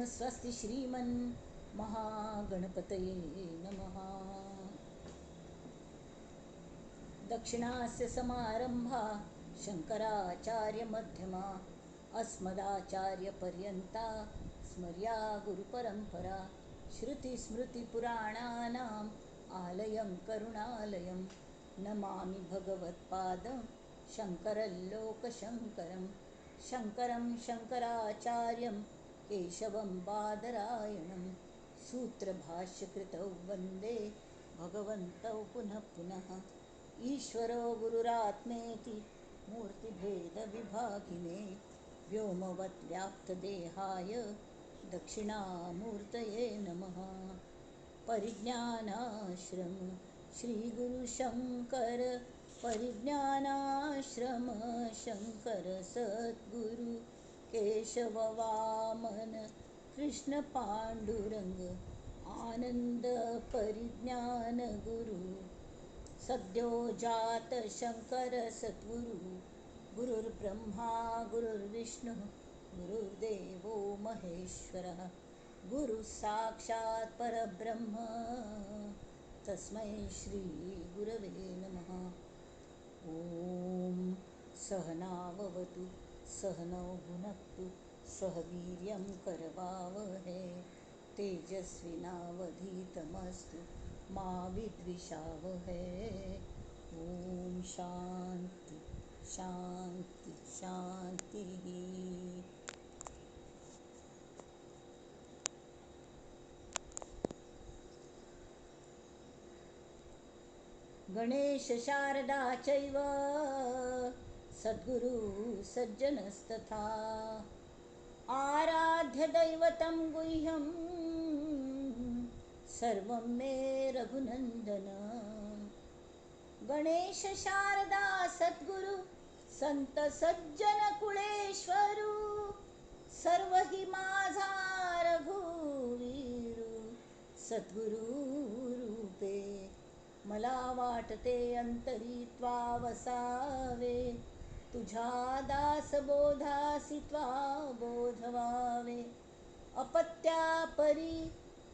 स्वस्ति श्रीमन् महागणपतये नमः। दक्षिणास्य समारंभा शंकराचार्यमध्यमा अस्मदाचार्यपर्यन्ता स्मर्या गुरुपरंपरा। श्रुतिस्मृतिपुराणानाम् आलयं करुणालयं नमामि भगवत्पादं शंकरलोकशंकरं। शंकरं शंकराचार्यं केशवं बादरायणं सूत्रभाष्यकृतौ वन्दे भगवन्तौ पुनः पुनः। ईश्वरो गुरुरात्मेति मूर्तिभेदविभागिने व्योमवत् व्याप्तदेहाय दक्षिणामूर्तये नमः। परिज्ञानाश्रम श्रीगुरुशंकर परिज्ञानाश्रम शंकर सद्गुरु केशव वामन कृष्ण पांडुरंग आनंद परिज्ञान गुरु। सद्यो जात शंकर सद्गुरु गुरुर्ब्रह्मा गुरुर्विष्णु गुरुर्देवो महेश्वरः। गुरु साक्षात् परब्रह्म तस्मै श्री गुरवे नमः। ॐ सहनाववतु सहनौ भुनक्तु सह वीर्यं करवावहै तेजस्विनावधीतमस्तु मा विद्विषावहै। ॐ शांति शांति शांतिः। गणेश शारदा चैव सद्गुरु सज्जनस्तथा आराध्य दैवतं गुह्यं सर्वं मे रघुनंदन। गणेश शारदा सद्गुरु संत सज्जन कुळेश्वरू सर्व हि माझा रघुवीरू सद्गुरु रूपे। मला वाटते अंतरी त्वा वसावे तुझ्या दासबोधासी त्वा बोधवावे। अपत्या परी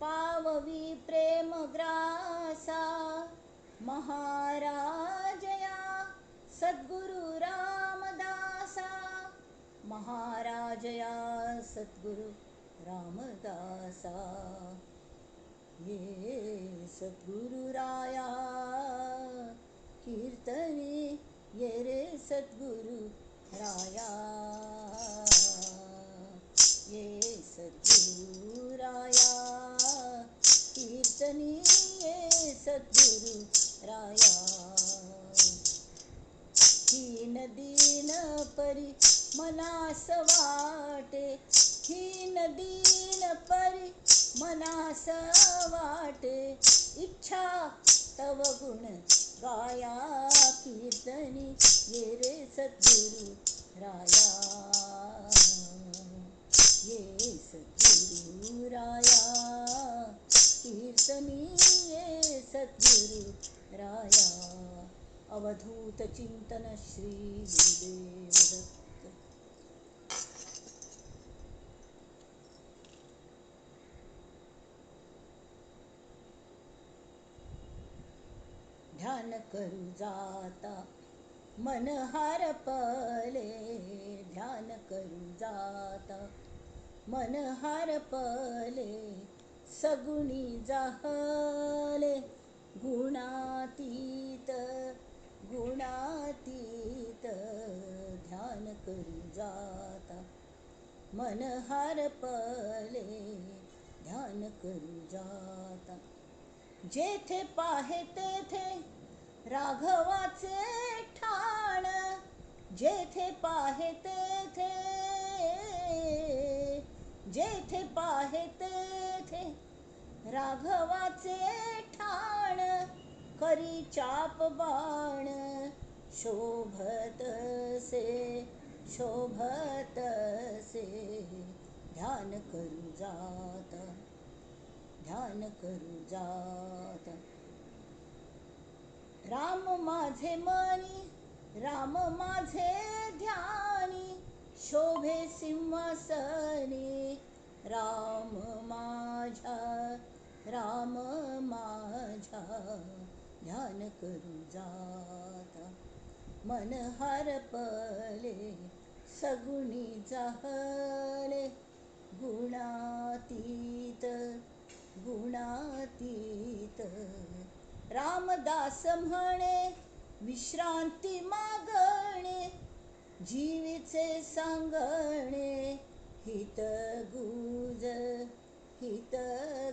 पाववी प्रेमग्रासा महाराजया सद्गुरु रामदासा। महाराजया सद्गुरु रामदासा। ये सद्गुरुराया कीर्तने ये रे सद्गुरु राया। ये सद्गुरुराया कीर्तनी ये सद्गुरु राया। हीन दीन परी मनास वाटे हीन दीन परी मनास वाटे। इच्छा तव गुण गाया कीर्तनी ये रे सद्गुरु राया। ये सद्गुरु राया कीर्तनी ये सद्गुरु राया। अवधूत चिंतन श्री गुरुदेव दत्त। ध्यान करू जाता मन हरपले ध्यान करू जाता मन हरपले। सगुणी जाहले गुणातीत गुणातीत ध्यान करू जाता मन हरपले ध्यान करू जाता। जेथे पाहे तेथे राघवाचे ठाण जेथे पाहे तेथे जेथे पाहे तेथे राघवाचे ठाण। करी चाप बाण शोभतसे शोभतसे ध्यान करू जाता ध्यान करू जाता। राम माझे मनी राम माझे ध्यानी शोभे सिंहासनी राम माझ्या, राम माझ्या ध्यान करू जाता. मन हरपले सगुणी जाहले, गुणातीत गुणातीत. रामदास म्हणे विश्रांती मागणे, जीवीचे सांगणे हित गुज हित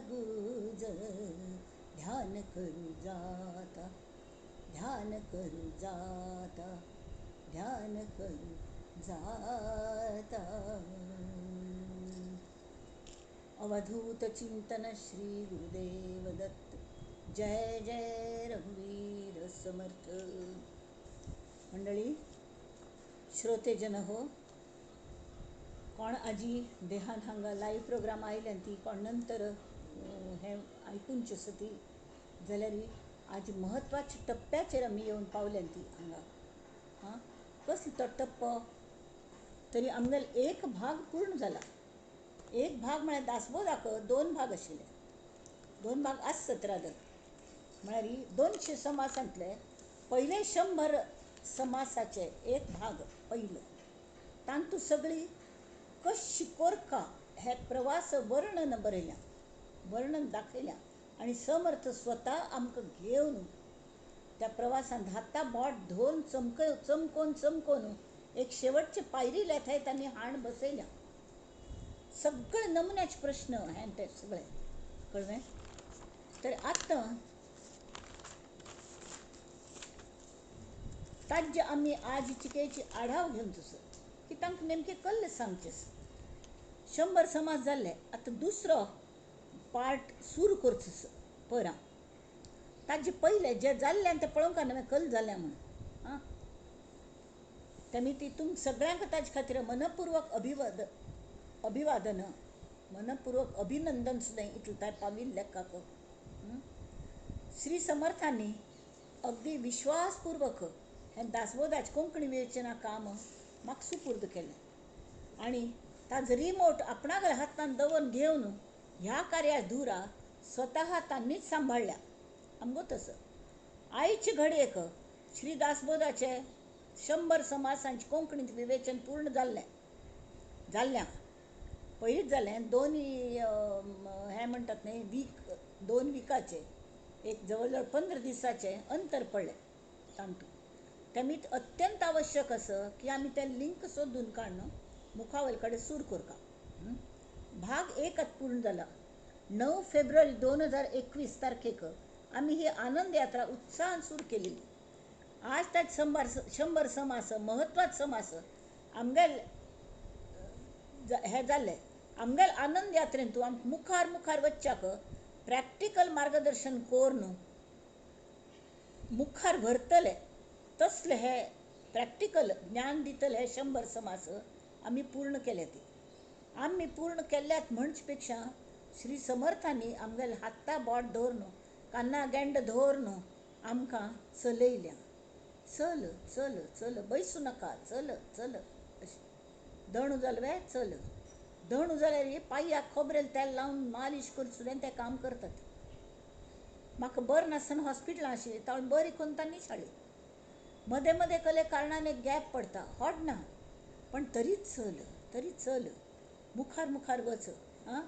गुज. ध्यान करू जाता, ध्यान करू जाता, ध्यान करू जाता. अवधूत चिंतन श्री गुरुदेव दत्त. जय जय रघुवीर समर्थ. मंडळी, श्रोतेजन हो, कोण आजी देहान हांगा लायव्ह प्रोग्राम आयल्यान ती, कोण नंतर हें आयकूनची आसा ती, जाल्यार आज म्हत्वाच्या टप्प्याचेर आमी येवन पावल्यान ती हांगा. आं, कसलो तो टप्पो? तरी आमगेलो एक भाग पूर्ण जाला. एक भाग म्हळ्यार दासबोधाक दोन भाग आशिल्ले, दोन भाग आसत रादर, म्हळ्यार 200 समासांतले पयले 100 समासाचे एक भाग पयलो. तांतू सगळी कशी कोरका हे प्रवास वर्णन बरयल्या, वर्णन दाखयल्या आनी समर्थ स्वता आमकां घेवन त्या प्रवासान हाता बोट धरून चमक चमकोन चमकोन एक शेवटचे पायरी लेथाय तांणी हाण बसयल्या. सगळे नमुन्याचे प्रश्न हे ते सगळे कळ्ळें. तर आतां ताज्जे आमी आज चिकेची आढाव घेवन तसो की तांकां नेमकें कल्लें सांगचें. 100 समाज जाल्ले, आतां दुसरो पार्ट सुरू करचो परां. ताजे पयले जे जाल्लें तें पळोवंक ना कल जालें म्हूण. आं, तेमी ती तुम सगळ्यांक ताजे खातीर मनपूर्वक अभिवादन, मनपूर्वक अभिनंदन सुद्दां इतलें ताय पाविल्लें लेखाक. श्री समर्थांनी अगदी विश्वासपूर्वक हें दासबोधाचें कोंकणी विवेचना काम म्हाका सुपूर्द केलें आनी ताजो रिमोट आपणागेर हातान दवरून घेवन ह्या कार्या धुरा स्वता तांणीच सांबाळ्ळ्या. आमगो तसो आयचे घडयेक श्री दासबोधाचे 100 समासांचें कोंकणींत विवेचन पूर्ण जाल्लें जाल्ल्या पयलींच जालें. दोन हें म्हणटात न्ही वीक, 2 विकाचे एक जवळ जवळ 15 दिसाचें अंतर पडलें तांतूं. तेमीत अत्यंत आवश्यक आसा की आमी तें लिंक सोदून काडून मुखावयल कडेन सूर करता. भाग 1 आतां पूर्ण जाला. 9 फेब्रुवारी 2021 तारखेक आमी ही आनंद यात्रा उत्साहान सुरू केलेली. आज त्यात 100 समास म्हत्वाचे समास आमगेल हें जाल्लें. आमगेल आनंद यात्रेन तूं आमकां मुखार मुखार वचच्याक प्रॅक्टिकल मार्गदर्शन करून मुखार व्हरतले तसले हे प्रॅक्टिकल ज्ञान दितले हे 100 समास आमी पूर्ण केले. ती आमी पूर्ण केल्यात म्हणचे पेक्षा श्री समर्थांनी आमगेले हाता बोट दवरून कान्ना गेंड दवरून आमकां चलयल्या. चल चल चल, बैसूं नाका, चल चल अशें. दणू जालें वे चल, दणू जाल्यार पांयाक खोबरेल तेल लावन मालिश करून सुद्दां तें काम करतात. म्हाका बरें नासतना हॉस्पिटलां आशिल्ली तावळ बरी करून तांणी हाडली. मदें मदें कसले कारणान एक गॅप पडटा, होड ना, पण तरी चल तरी चल, मुखार मुखार वच. आं,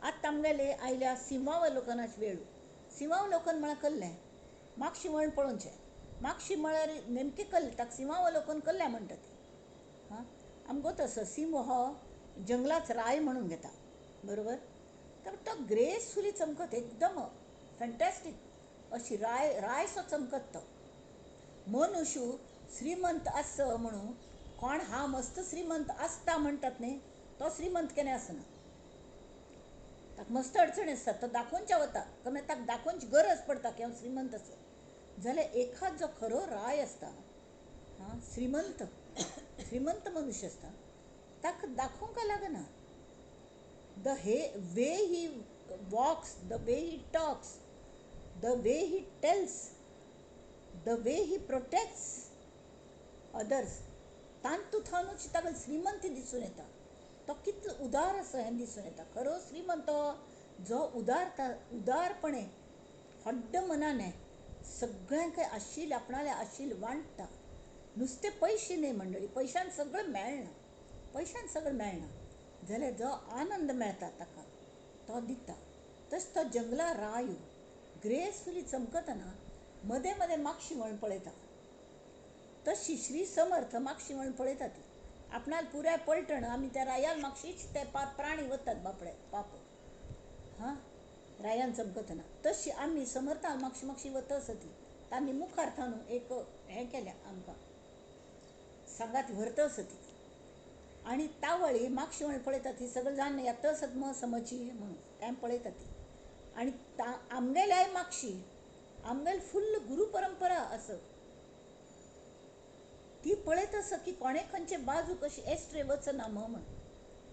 आतां आमगेले आयल्या सिंहावलोकनाचे वेळ. सिंहावलोकन म्हळ्यार कल्लें मागशी वण पळोवचें. मागशी म्हळ्यार नेमकें कल्लें ताका सिंहावलोकन कल्लें म्हणटा ती. आं, आमगो तसो सिंह हो जंगलाच राय म्हणून घेता, बरोबर. तर तो ग्रेसफुली चमकत, एकदम फॅन्टॅस्टीक अशी राय रायसो चमकत तो. मनुष्य श्रीमंत आस म्हणून कोण हा मस्त श्रीमंत आसता म्हणटात न्ही, तो श्रीमंत केन्ना आसना. ताका मस्त अडचणी आसतात, तो दाखोवच्या वता, कमी ताका दाखोवची गरज पडटा की हांव श्रीमंत आसा. जाल्यार एखाद जो खरो राय आसता, आं, श्रीमंत श्रीमंत मनुष्य आसता, ताका दाखोवंक लागना. The way he walks, the way he talks, the way he tells, the way he protects others, तांतूं थावनूच ताका श्रीमंती दिसून येता. तो कितलो उदार आसा हें दिसून येता. खरो श्रीमंत जो उदारता, उदारपणे हड्ड मनाने सगळ्यांक आशिल आपणाले आशील वांट्टा. नुस्ते पयशे न्हय मंडळी, पयशान सगळें मेळना, पयशान सगळें मेळना जाल्यार जो आनंद मेळटा ताका तो दिता. तशें तो जंगला रायो ग्रेसफुली चमकतना मदें मदें मागशी म्हण पळयता, तशी श्री समर्थ मागशी म्हण पळयता. ती आपणाल पुराय पलटण आमी त्या रायान मागशीच ते प्राणी वतात बापडे पाप हां रायान चमकतना, तशी आमी समर्था मागशी मागशी वता आसा ती तांणी मुखार थावन एक हें केलें आमकां सांगात व्हरता आसा ती. आनी तावळी मागशी म्हण पळयता ती सगळें जाण येता आसत मग समची म्हणून तें पळयता ती. आनी आमगेल्याय मागशी आमगेल फुल्ल गुरू परंपरा आसा ती पळयत आसा की कोणे खंयचे बाजू कशी एस्ट्रे वचना म्हण,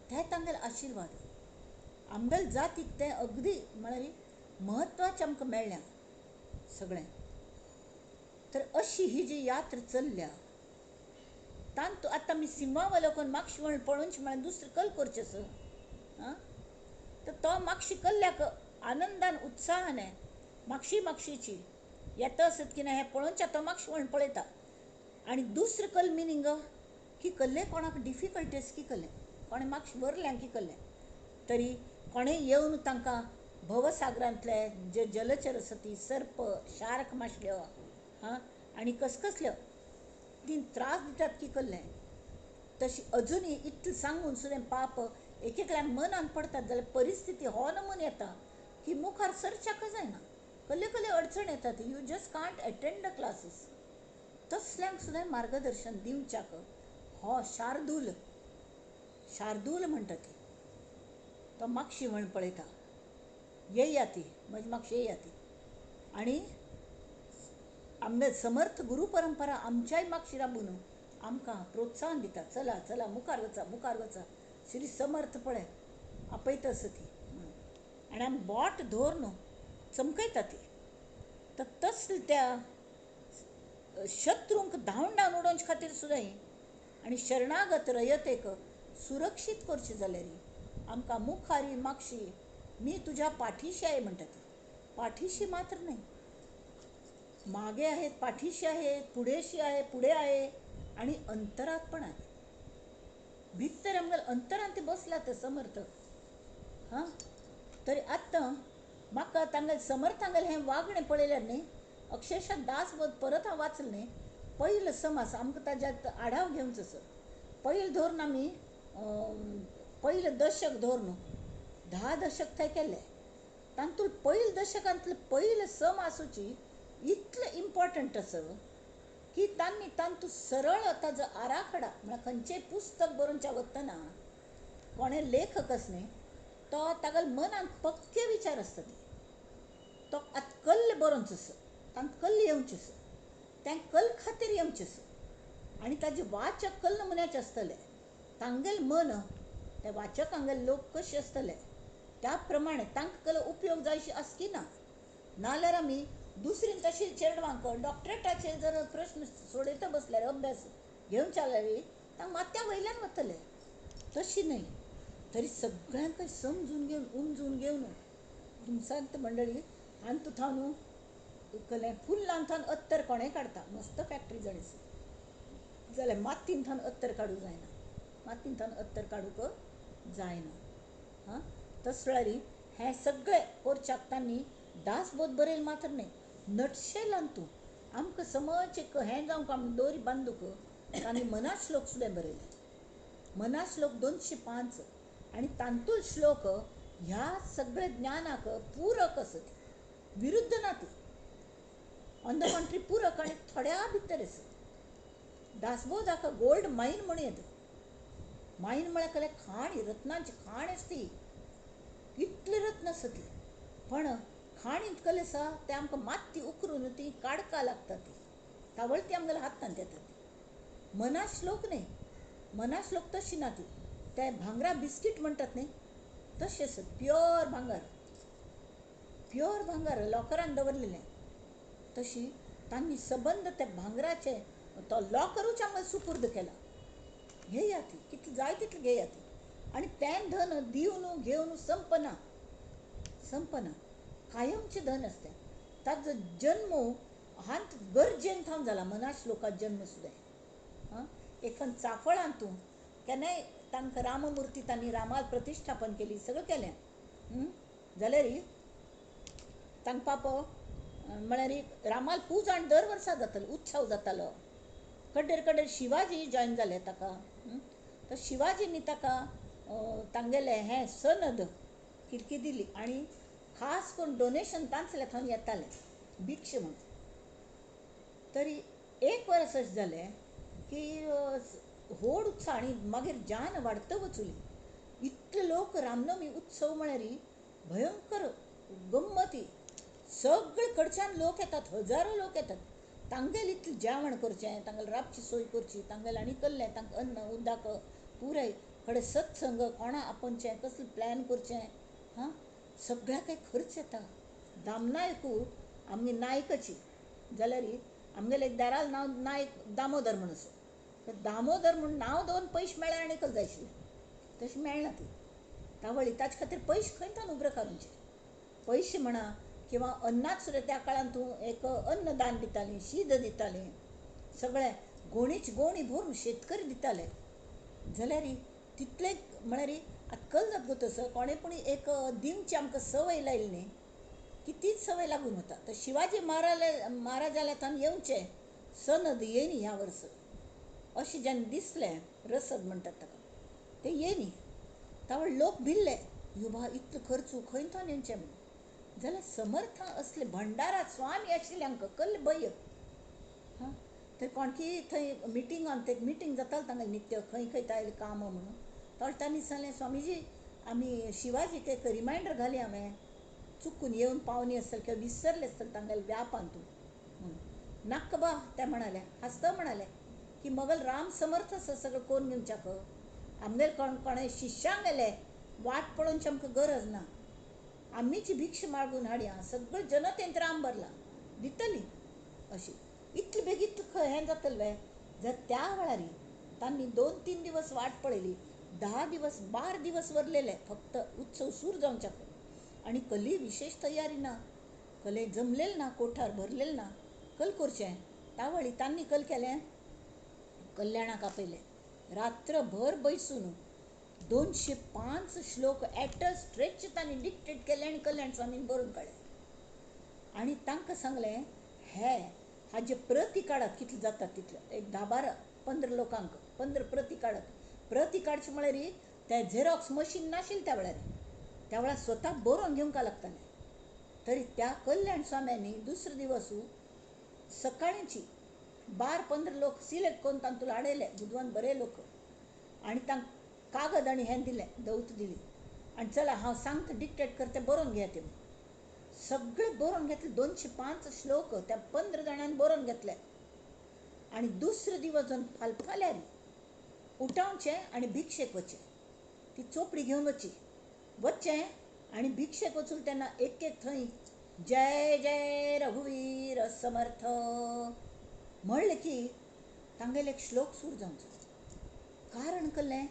ते तांगेले आशिर्वाद आमगेले जातीक तें अगदी म्हळ्यार म्हत्वाचें आमकां मेळ्ळें सगळें. तर अशी ही जी यात्रा चल्ल्या तांतू आतां आमी सिंहावलोकन मागशी म्हण पळोवचें म्हळ्यार दुसरें कल करचें आसा आं. तर तो मागशी कल्ल्याक आनंदान उत्साहान मागशी मागशीची येता आसत की ना हें पळोवचें तो मागशी म्हण पळयता. आनी दुसरें कल मिनींग की कल्ले कोणाक डिफिकल्टीज की कल्ले कोणें मागशी व्हरलें की कल्लें तरी कोणें येवन तांकां भवसागरांतले जे जलचर आसा ती सर्प शार्क मासल्यो हां आनी कसकसल्यो ती त्रास दितात की कल्लें. तशी अजुनूय इतलें सांगून सुद्दां पाप एक एकल्या मनान पडतात जाल्यार परिस्थिती हो नमून येता की मुखार सरच्याक जायना, कसल्यो कसल्यो अडचण येतात, you just can't attend the classes. तसल्यांक सुद्दां मार्गदर्शन दिवच्याक हो शार्दूल, शार्दूल म्हणटा ती तो मागशी म्हण पळयता, येया ती म्हजी मागशी येया ती. आनी आमगे समर्थ गुरू परंपरा आमच्याय मागशी राबून आमकां प्रोत्साहन दिता, चला चला मुखार वचा मुखार वचा, श्री समर्थ पळय आपयता आसा ती म्हणून. आनी आमी बोट धरून चमकयता ती. तर तसले त्या शत्रूंक धांवन धांवन उडोवचे खातीर सुद्दां आनी शरणागत रयतेक सुरक्षीत करचें जाल्यार आमकां मुखारी मागशी मी तुज्या पाठीशी आहे म्हणटा ती. पाठीशी मात्र न्हय, मागे आहेत, पाठीशी आहेत, पुढेशी आहे, पुढे आहे आनी अंतरात पण आहे. भितर आमगेले अंतरांत ते बसला ते समर्थ हां. तरी आतां म्हाका तांगेले समर्थांगेलें हें वागणें पळयल्यार न्ही अक्षरशा दासबोध परत हांव वाचलें न्ही, पयलो समास आमकां ताज्यात आढाव घेवचो आसा. पयलें धरून आमी पयलें दशक धरून 10 दशक थंय केल्ले, तातूंत पयले दशकांतले पयले समासूची इतलें इम्पॉर्टंट आसा की तांणी तातूंत सरळ ताजो आराखडा म्हळ्यार खंयचें पुस्तक बरोवच्या वतना कोणें लेखक आसा न्ही तो तागेल्या मनांत पक्के विचार आसता ते, तो आतां कल्ल बरोवचो आसा, तांकां कल्ल येवचें आसा, तें कल खातीर येवचें आसा आनी ताजे वाचक कल्ल नमुन्याचे आसतले, तांगेलें मन त्या वाचकांगेले लोक कशे आसतले त्या प्रमाणे तांकां कल उपयोग जायशी आसा की ना. नाजाल्यार आमी दुसरी तशी चेडवांक डॉक्टरेटाचेर जर प्रश्न सोडयता बसल्यार अभ्यास घेवन जाल्यार तांकां माथ्या वयल्यान वतले, तशी न्हय. तरी सगळ्यांक समजून घेवन उमजून घेवन तुमसांत मंडळी आनी थावन कलें फुल्लान थावन अत्तर कोणें काडटा मस्त फॅक्टरी जाणी जाल्यार मातीन थावन अत्तर काडूंक जायना, मातीन थावन अत्तर काडूंक जायना हां. तस वेळार हें सगळें करच्याक तांणी दासबोध बरयल मात्र न्हय, नटशेलान तूं आमकां समज एक हें जावंक आमी दोरी बांदूंक तांणी मना श्लोक सुद्दां बरयले. मना श्लोक 205 आनी तातूंत श्लोक ह्या सगळ्या ज्ञानाक पूरक आसा, ती विरुद्ध ना, ती ऑन the country पूरक आनी थोड्या भितर आसा. दासबोधाक गोल्ड मायन म्हणूं येता. मायन म्हळ्यार कसलें खाण, रत्नांची खाण आसा ती, इतलें रत्न आसा ती, पण खाण इतकलें आसा तें आमकां माती उकरून ती काडका लागता, ती तावळ ती आमगेल्या हातांत येता. ती मना श्लोक न्हय, मना श्लोक तशी ना ती, ते भांगरा बिस्कीट म्हणटात न्हय तशें आसा, प्युअर भांगर, प्युअर भांगर लॉकरान दवरलेलें तशी तांणी सबंद त्या भांगराचे तो लॉकरूच आमकां सुपूर्द केला. घेया ती कितली जाय तितली घेया ती. आनी तें धन दिवन घेवन संपना, संपना, कायमचें धन आसता. ताजो जन्म हांत गरजेन थावन जाला, मना श्लोकांत जन्म सुद्दां. आं, एखाद चाफळांत तूं केन्नाय तांकां राममुर्ती तांणी रामाक प्रतिश्ठापन केली, सगळें केलें जाल्यार तांकां पापो म्हळ्यार रामाल पूजा आनी दर वर्सा जाताली, उत्सव जातालो. कडेर कडेर शिवाजी जॉयन जाले ताका. तर शिवाजींनी ताका तांगेलें हें सनद किरकी दिली आनी खास करून डोनेशन तांचले थंय येतालें भिक्ष म्हूण. तरी एक वर्स अशें जालें की व्हड उत्साह आनी मागीर जान वाडत वचुली. इतले लोक रामनवमी उत्सव म्हळ्यार भयंकर गम्मती. सगळे कडच्यान लोक येतात, हजारो लोक येतात. तांगेलें इतलें जेवण करचें, तांगेली रातची सोय करची, तांगेलें आनी कसलें तांकां अन्न उदक पुराय कडेन सत्संग कोणा आपोवचें, कसलें प्लॅन करचें, हां सगळ्याक एक खर्च येता. दामनायकू आमगे नायकाची जाल्यार आमगेले एक दाराल नांव नायक दामोदर म्हूण आसा. तर दामोदर म्हूण नांव दवरून पयशे मेळ्ळे आनी जाय आशिल्लें, तशें मेळना ती तावळी. ताचे खातीर पयशे खंय तावन उबरे काडूचे, पयशे म्हणा किंवा अन्नाच सुद्दां त्या काळान तूं एक अन्नदान दितालीं, शीत दितालीं, सगळें गोणीच गोणी भरून शेतकरी दिताले. जाल्यार तितलें म्हळ्यार आतां कल जाता गो तसो कोणें पूण एक दिवची आमकां संवय लायली न्ही की तीच संवय लागून वता. तर शिवाजी महाराजाल्या थंय येवचें सनद येयनी ह्या वर्स अशें जेन्ना दिसलें, रसद म्हणटात ताका, तें येयनी. तावळ लोक भिल्ले, यो बा इतलो खर्च खंय थंय येवचें म्हूण. जाल्यार समर्थ असले भंडारा स्वामी आशिल्ले आमकां कल्ल भंय. हां, तर कोणकी थंय मिटींग आमते मिटींग जातालें तांगेलें नित्य खंय खंय तागेलें काम म्हणून. तर तांणी सांगलें, स्वामीजी आमी शिवाजीक एक रिमांयडर घाली, हांवें चुकून येवन पावनी आसतलें किंवा विसरलें आसतलें तांगेलें व्यापान तूं म्हणून. नाक्क बा ते म्हणाले, हांसत म्हणाले की मगल राम समर्थ आसा सगळें करून घेवच्याक, आमगेले कोण कोणें शिष्यांगेले वाट पळोवची आमकां गरज ना, आमीची भिक्षा मागून हाडया, सगळें जनतेन राम भरला दितली अशी. इतले बेगीन खंय हें जातलें वे. जर त्या वेळार तांणी 2-3 दिवस वाट पळयली, 10 दिवस 12 दिवस वरलेले फक्त उत्सव सूर जावच्याक. आनी कली विशेष तयारी ना, कले जमलेलें ना, कोठार भरलेलें ना, कल करचें. तावळी तांणी कल केलें, कल्याणाक आपयलें, रात्रभर बैसून 205 श्लोक एट अ स्ट्रेच तांणी डिक्टेट केले आनी कल्याण स्वामीन बरोवन काडले. आनी तांकां सांगलें, हे हाजे प्रती काडात कितले जातात तितले, एक 10-12-15 लोकांक 15 प्रती काडात. प्रती काडचे म्हळ्यार ते झेरॉक्स मशीन नाशिल्लें त्या वेळार, त्या वेळार स्वता बरोवन घेवंक लागतालें. तरी त्या कल्याण स्वाम्यांनी दुसरे दिवस सकाळची 12-15 लोक सिलेक्ट करून तांतून हाडयले, बुदवंत बरे लोक, आनी तांकां कागद आनी हें दिलें, दौत दिली आनी चला हांव सांगता डिक्टेट करता, बरोवन घेया ते. सगळे बरोवन घेतले, 205 श्लोक त्या 15 जाणांनी बरोवन घेतले. आनी दुसरे दिवस जावन फालफाल्यार उठावचें आनी भिक्षेक वचचें, ती चोपडी घेवन वचची, वचचें आनी भिक्षेक वचून तेन्ना एक एक थंय जय जय रघुवीर समर्थ म्हणलें की तांगेले एक श्लोक सूर जावचो. कारण कसलें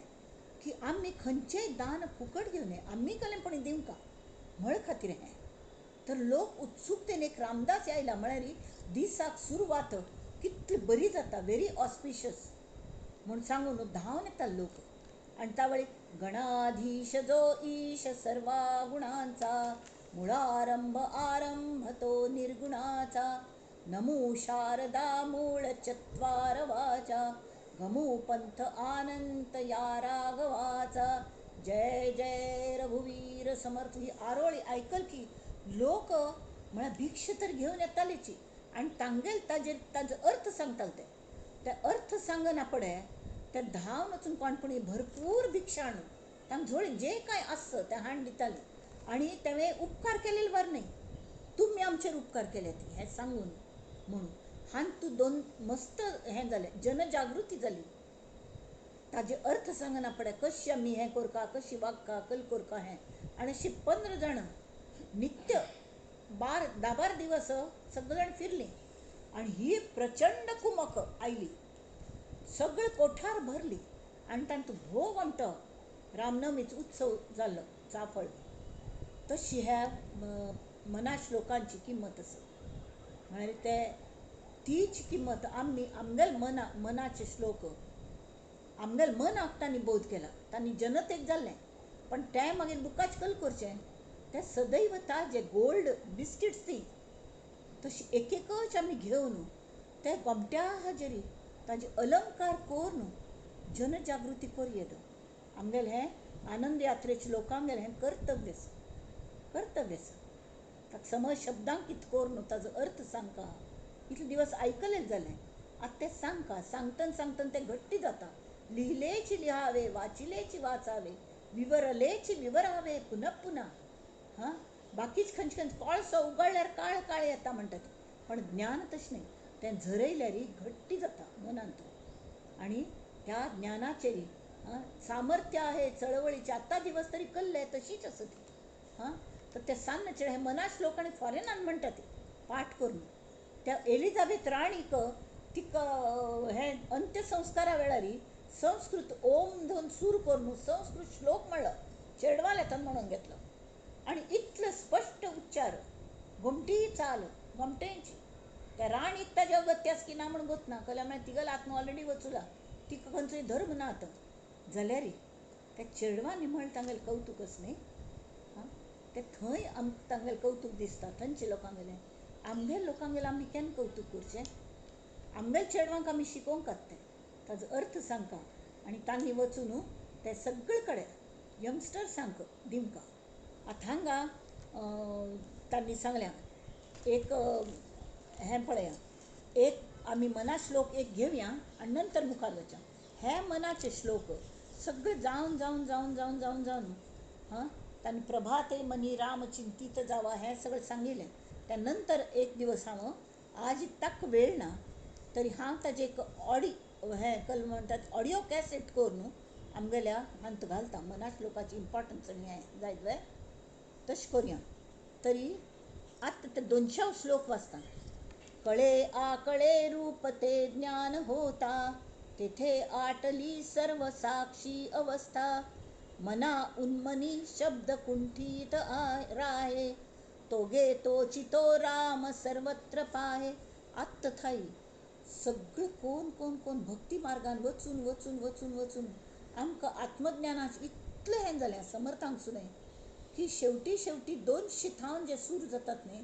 की आमी खंयचेंय दान फुकट घेवनये, आमी कसलें पण दिवंका म्हळ खातीर हें. तर लोक उत्सुकतेन एक रामदास आयला म्हळ्यार दिसाक सुरवात कितली बरी जाता, व्हेरी ऑस्पिशियस म्हूण सांगून धांवन येता लोक. आनी त्या वेळी गणाधीश जो ईश सर्वा गुणांचा, मुळारंभ आरंभ तो निर्गुणाचा, नमो शारदा मूळ चत्वार वाचा, गमू पंथ आनंद या राघवाचा, जय जय रघुवीर समर्थ. ही आरोळी आयकल की लोक म्हळ्यार भिक्षा तर घेवन येतालीची आनी तांगेल ताजेर ताजो अर्थ सांगताले ते, ते अर्थ सांगना पडे ते धांवन वचून कोणपणी भरपूर भिक्षा हाडून तांकां झोळी जे कांय आसता तें हाडून दिताले. आनी तेणें उपकार केलेले बरें न्ही, तुमी आमचेर उपकार केले हें सांगून म्हणून हान तूं दोन मस्त हें जालें, जनजागृती जाली. ताजे अर्थ सांगना पडे कशी आमी हें करका, कशी वागका, कल करका हें. आनी अशी 15 जाणां नित्य 10-12 दिवस सगळे जाण फिरलीं आनी ही प्रचंड कुमक आयली, सगळे कोठार भरली आनी तांचो भोग आमटो रामनवमीचो उत्सव जाल्लो चाफळ. तशी ह्या मना श्लोकांची किंमत आसा. म्हळ्यार ते तीच किंमत आमी आमगेले मना मनाचे श्लोक आमगेले मनाक तांणी बोध केला, तांणी जनतेक जाल्लें, पण तें मागीर बुकाच कल करचें तें सदैव ताजे गोल्ड बिस्किट्स ती तशी एक एकच आमी घेवन ते गोमट्या हाजेरी ताजे अलंकार करून जनजागृती करूं येता. आमगेलें हें आनंद यात्रेच्या लोकांगेलें हें कर्तव्य आसा, कर्तव्य आसा. ताका समज शब्दांक कितें करून ताजो अर्थ सांगका. इतले दिवस आयकलें जालें, आतां तें सांगका. सांगतना सांगतना तें घट्ट जाता. लिहिलेची लिहावे, वाचिलेची वाचावे, विवरलेची विवरावे पुनः पुनः. हां, बाकीच खंयचे खंयचे कोळसो उगडल्यार काळ काळ येता म्हणटात, पण ज्ञान तशें न्हय, तें झरयल्यार घट्ट जाता मनांत. आनी त्या ज्ञानाचेर सामर्थ्य आहे चळवळीचे आत्तां दिवस तरी कल्ले तशीच आसा ती. हां, तर ते सान्नाचेर हे मना श्लोक आनी फॉरेनान म्हणटा ते पाठ करून. त्या एलिझाबेथ राणीक तिका हे अंत्यसंस्कारा वेळार संस्कृत ओम धरून सूर करून संस्कृत श्लोक म्हणलो, चेडवाल्या थंय म्हणून घेतलो. आनी इतले स्पश्ट उच्चार, घुमटी चाल घुमटेंची. त्या राणीक ताजे अगत्य आसा की ना म्हूण गोत ना, कल्या म्हळ्यार तिगेलो आत्मा ऑलरेडी वचुला, तिका खंयचोय धर्म ना आतां. जाल्यार त्या चेडवांनी म्हळें तांगेलें कवतूकच न्हय. आं, तें थंय आमकां तांगेलें कवतूक दिसता, थंयच्या लोकांगेलें. आमगेल्या लोकांगेलें आमी केन्ना कवतूक करचें? आमगेल्या चेडवांक आमी शिकोवंक आतां तें ताजो अर्थ सांगका आनी तांणी वचून ते सगळे कडेन यंगस्टर्सांक दिवंका. आतां हांगा तांणी सांगल्या एक हें पळया, एक आमी मना श्लोक एक घेवया आनी नंतर मुखार वचया. हे मनाचे श्लोक सगळे जावन जावन जावन जावन जावन जावन हां तांणी प्रभाते मनी राम चिंतीत जावा हें सगळें सांगिल्लें. त्या नंतर एक दिवस हांव आज तक वेळ ना तरी हांव ताजें एक ऑडी हें कल म्हणटात ऑडियो कॅसेट करून आमगेल्या हांत घालता. मना श्लोकाची इम्पॉर्टन्स आनी हें जायत वे तशें करुया. तरी आतां ते 200 श्लोक वाचता. कळे आकळे रूप ते ज्ञान होता, तेथे आटली सर्व साक्षी अवस्था. मना उन्मनी शब्द कुंठित राहे, तोगे तोची तो राम सर्वत्र पाहे. आत्त थाई सगळे कोण कोण कोण भक्ती मार्गान वचून वचून वचून वचून आमकां आत्मज्ञानाचें इतलें हें जालें समर्थांक सुद्दां की शेवटी शेवटी 200 थावन जे सूर जातात न्ही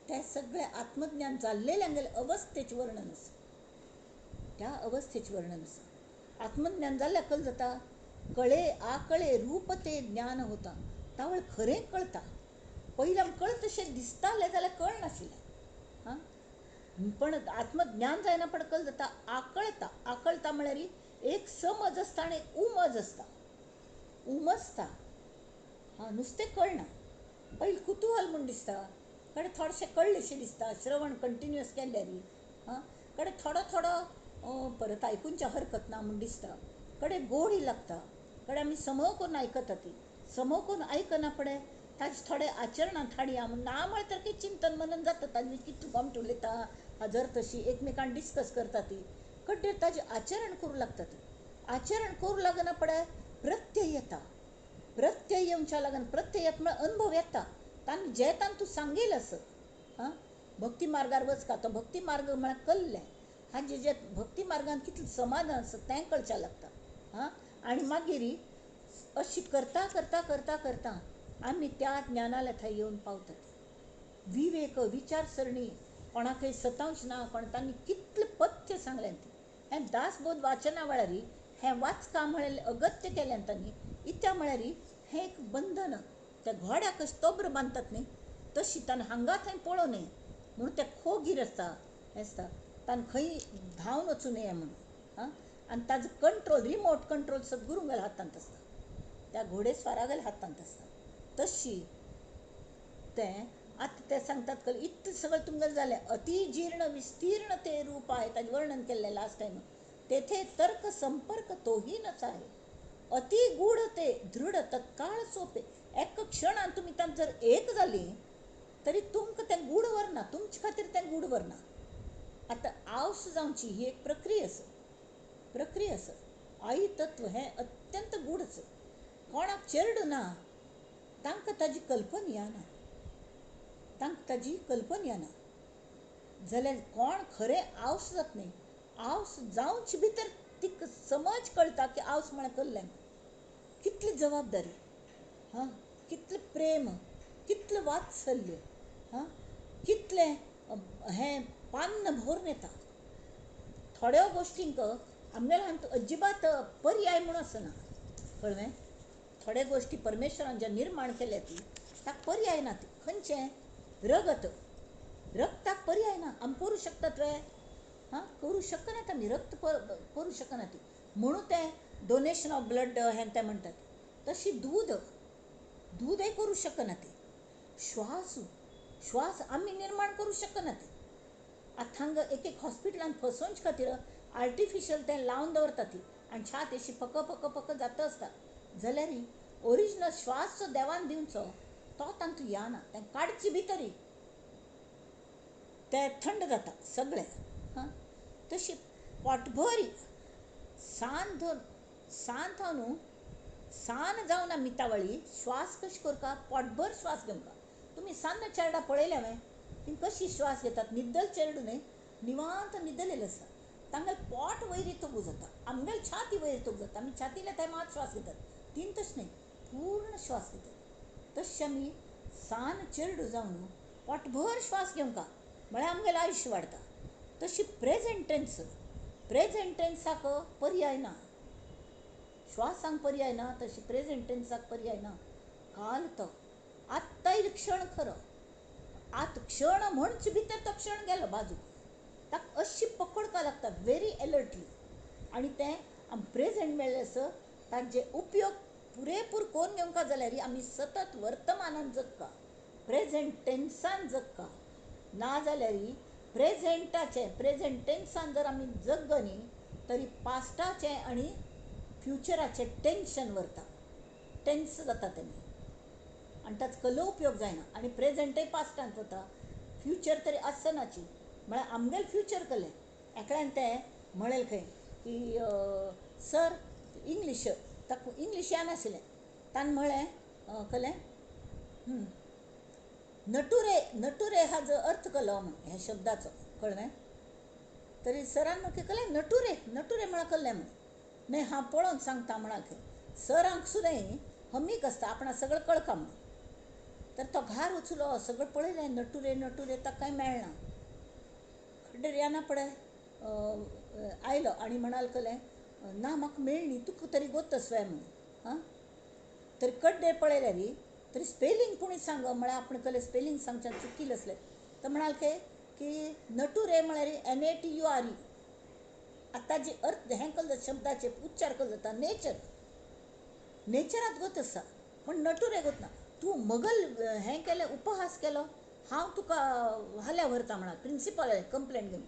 ते सगळे आत्मज्ञान जाल्लेल्यांगेले अवस्थेचें वर्णन आसा. त्या अवस्थेचें वर्णन आसा. आत्मज्ञान जाल्ल्या कल जाता, कळे आकळे रूप ते ज्ञान होता. तावळ खरें कळता. पयलीं आमकां कळत तशें दिसतालें जाल्यार कळनाशिल्लें. हां, पण आत्मज्ञान जायना पण कल जाता आकळता. आकळता म्हळ्यार एक समज आसता आनी एक उमज आसता. उमजता हां, नुस्तें कळना. पयलीं कुतूहल म्हूण दिसता, कडेन थोडेशें कळ्ळेशें दिसता श्रवण कंटिन्युअस केल्यार. हां, कडेन थोडो थोडो परत आयकुच्या हरकत ना म्हूण दिसता, कडेन गोडी लागता, कडेन आमी समो करून आयकता ती. समो करून आयकना पडे ताजे थोडे आचरणांत हाडया म्हूण ना म्हळें तर कितें चिंतन मनन जाता ताजें कितें गोमट उलयता हजर तशी एकमेकान डिस्कस करता ती. कड्डेर ताजें आचरण करूं लागता ती. आचरण करूं लागना पडे प्रत्यय येता. प्रत्यय येवच्या लागून प्रत्यय येता म्हळ्यार अनुभव येता. तांणी जे तांणी तूं सांगील आसत. हां, भक्ती मार्गार वचका तो भक्ती मार्ग म्हळ्यार कल्लें हाजें जे भक्ती मार्गान कितलें समाधान आसा तें कळच्या लागता. हां, आनी मागीर अशी करता करता करता करता आमी त्या ज्ञानाल्या थंय येवन पावतात. विवेक विचारसरणी कोणाकय सतावच ना, कोण तांणी कितलें पथ्य सांगलें तें. हें दासबोध वाचना वेळार हें वाचका म्हळ्यार अगत्य केलें तांणी. इत्या म्हळ्यार हें एक बंधन. त्या घोड्याक तोब्र बांदतात न्ही तशी ताणें हांगा थंय पळोवं न्हय म्हणून ते खोगीर आसता हें आसता, ताणें खंय धांवन वचूं नये म्हणून. हां, आनी ताजो कंट्रोल रिमोट कंट्रोल सद्गुरूंगेल्या हातांत आसता, त्या घोडेस्वारागेल्या हातांत आसता. तशी तें आतां ते सांगतात कल इतलें सगळें तुमगेलें जालें. अतिजीर्ण विस्तीर्ण ते रूप आहे ताजें वर्णन केल्लें लास्ट टायम. तेथे तर्क संपर्क तोही नच आहे, अतिगूढ ते दृढ तत्काळ सोपे. एका क्षणान तुमी तांत जर एक जालीं तरी तुमकां तें गूढ व्हरना, तुमचे खातीर तें गूढ व्हरना. आतां आवस जावची ही एक प्रक्रिया आसा, प्रक्रिया आसा. आई तत्व हें अत्यंत गूढ आसा. कोणाक चेरडूं ना तांकां ताजी कल्पना येना, तांकां ताजी कल्पना येना. जाल्यार कोण खरें आवस जाता न्ही, आवस जावचे भितर तिका समज कळटा की आवस म्हळ्यार कसलें, कितली जबाबदारी, हां, कितलें प्रेम, कितलें वात्सल्य, हां, कितलें हें पान्न भरून येता. थोड्यो गोश्टींक आमगेल्या हातूंत अजिबात पर्याय म्हूण आसना, कळ्ळें? थोड्यो गोश्टी परमेश्वरान ज्यो निर्माण केल्या ती ताका पर्याय ना. ती खंयचें रगत, रक्ताक पर्याय ना. आमी करूं शकतात वे? हां, करूं शकनात आमी, रक्त करूं शकनात. म्हणून तें डोनेशन ऑफ ब्लड हें तें म्हणटात. तशी दूद, दूदय करूं शकनात. श्वास, श्वास आमी निर्माण करूं शकनात. आतां हांगा एक एक हॉस्पिटलांत फसोवचे खातीर आर्टिफिशल तें लावन दवरतात ती आनी छात अशी पक पक पक जाता आसता. जाल्यार ओरिजिनल श्वास जो देवान दिवचो तो तांतूं येना, तें काडचे भितरी तें थंड जाता सगळें. हां, तशी पोटभर सान धरून सान न्हू सान जावन आमी तावळी श्वास कशी करता, पोटभर श्वास घेवंका. तुमी सान्न चेरडां पळयल्या वे, ती कशी श्वास घेतात? न्हिदल चेरडू न्हय, निवांत न्हिदलेलें आसता. तांगेलें पोट वयर तोगू जाता, आमगेली छाती वयर तोगू जाता. आमी छातीला थंय मात श्वास घेतात, तीन तशें न्हय, पूर्ण श्वास घेतात. तशें आमी सान चेरडू जावन पोटभर श्वास घेवंका म्हळ्यार आमगेलें आयुश्य वाडटा. तशी प्रेजेंट टेन्स, प्रेजेंट टेन्साक पर्याय ना, श्वासांक पर्याय ना, तशी प्रेजेंट टेन्साक पर्याय ना. काल तो आत्ताय क्षण खरो, आत क्षण म्हणचे भितर तो क्षण गेलो बाजूक, ताका अशी पकडका लागता व्हेरी एलर्टली. आनी तें आम प्रेजेंट मेळ्ळें आसा ताजे उपयोग पुरेपूर करून घेवंका जाल्यार आमी सतत वर्तमानान जगता, प्रेजेंट टेन्सान जगता. ना जाल्यार प्रेजेंटाचें, प्रेजेंट टेन्सान जर आमी जगना न्ही तरी पास्टाचें आनी फ्युचराचें टेन्शन व्हरता, टेन्स जाता तेमी आनी ताचो कसलो उपयोग जायना. आनी प्रेजेंटय पास्टांत वता, फ्युचर तरी आसनाची. म्हळ्यार आमगेलें फ्युचर कसलें? एकल्यान तें म्हणलें खंय की सर इंग्लीश, ताका इंग्लीश येनाशिल्लें, ताणें म्हळें कसलें नटुरे, नटुरे हाजो अर्थ कसलो म्हूण ह्या शब्दाचो, कळ्ळें? तरी सरान म्हाका कसलें नटुरे, नटुरे म्हळ्यार कसलें म्हूण, न्हय हांव पळोवन सांगता म्हणाल खंय. सरांक सुद्दां हमीक आसता आपणाक सगळें कळका म्हूण. तर तो घार वचलो, सगळें पळयलें, नटुरे नटुरे ताका कांय मेळना. खड्डेर येना पळय आयलो आनी म्हणाल कसलें ना म्हाका मेळ्ळी, तुका तरी गोतस वे म्हूण. हां, तरी कड्डेर पळयल्यार तरी स्पेलिंग कोणी सांग म्हळ्यार आपण कसलें स्पेलिंग सांगच्या चुकील आसलें. तर म्हणाल खंय की नटुरे म्हळ्यार NATURE. आतां जे अर्थ हें कसलो शब्दाचे उच्चार कसलो जाता, नेचर, नेचरात गोत आसा, पूण नटुरे गोत ना. तूं मगल हें केलें, उपहास केलो, हांव तुका हाल्या व्हरता म्हणाल प्रिंसिपल कंप्लेंट घेवन.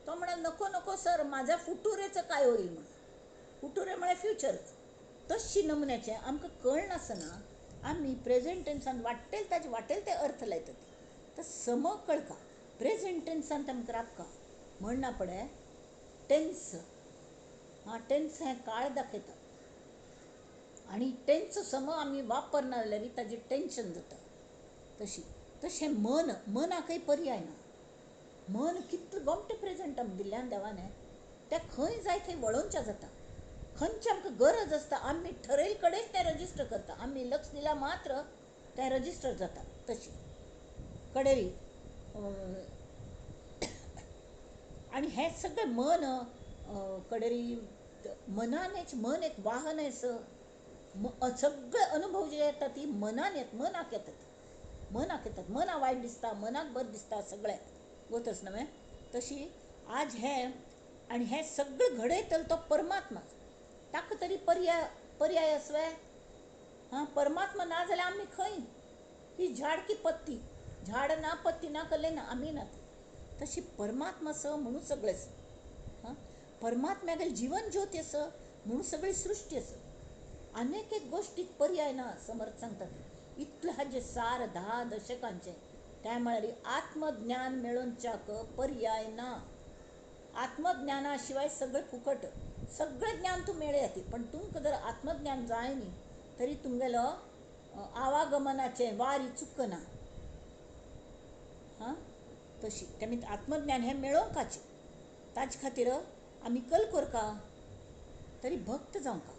तो म्हणाल नको नको सर, माझ्या फुटुरेचं काय होईल म्हणून. फुटुरे म्हळ्यार फ्युचर. तशी नमुन्याचें आमकां कळनासतना आमी प्रेजेंट टेन्सान वाटेल ताजे वाटेल ते अर्थ लायतात. तर सम कळका प्रेजेंट टेन्सान आमकां राबका म्हणना पडे टेन्स. हां, टेन्स हें काळ दाखयता आनी टेन्स सम आमी वापरना जाल्यार ताजें टेन्शन जाता. तशी तशें मन, मनाकय पर्याय ना. मन कितलें गोमटें प्रेजेंट आमकां दिल्ल्यान देवान, तें खंय जाय थंय वळोवचें जाता. खंयची आमकां गरज आसता आमी ठरयले कडेन तें रजिस्टर करता, आमी लक्ष दिल्यार मात्र तें रजिस्टर जाता. तशी कडेरी आनी हें सगळें मन कडेरी मनानेच, मन एक वाहन आसा. सगळे अनुभव जे येता ती मनान येत, मनाक येतात, मनाक येतात. मना वायट दिसता, मनाक बरें दिसता, सगळें गोतस न्हय. तशी आज हें आनी हें सगळें घडयतलो तो परमात्मा, ताका तरी पर्याय पर्याय आसवे? हां, परमात्मा ना जाल्यार आमी खंय? ही झाड की पत्ती, झाड ना पत्ती ना कसलें ना, आमी ना. तशी परमात्मा स म्हणून सगळें स. हां, परमात्म्यागेर जिवन ज्योती आसा म्हणून सगळी सृश्टी आसा. आनीक एक गोश्टीक पर्याय ना. समर्थ सांगतात इतलें हाजें सार 10 दशकांचें, तें म्हळ्यार आत्मज्ञान मेळोवच्याक पर्याय ना. आत्मज्ञाना शिवाय सगळें फुकट, सगळें ज्ञान तूं मेळया ती, पण तुमकां जर आत्मज्ञान जाय न्ही तरी तुमगेलो आवागमनाचें वारी चुकना. हां, तशी तेमी आत्मज्ञान हें मेळोवपाचें. ताजे खातीर आमी कल करका तरी भक्त जावंका.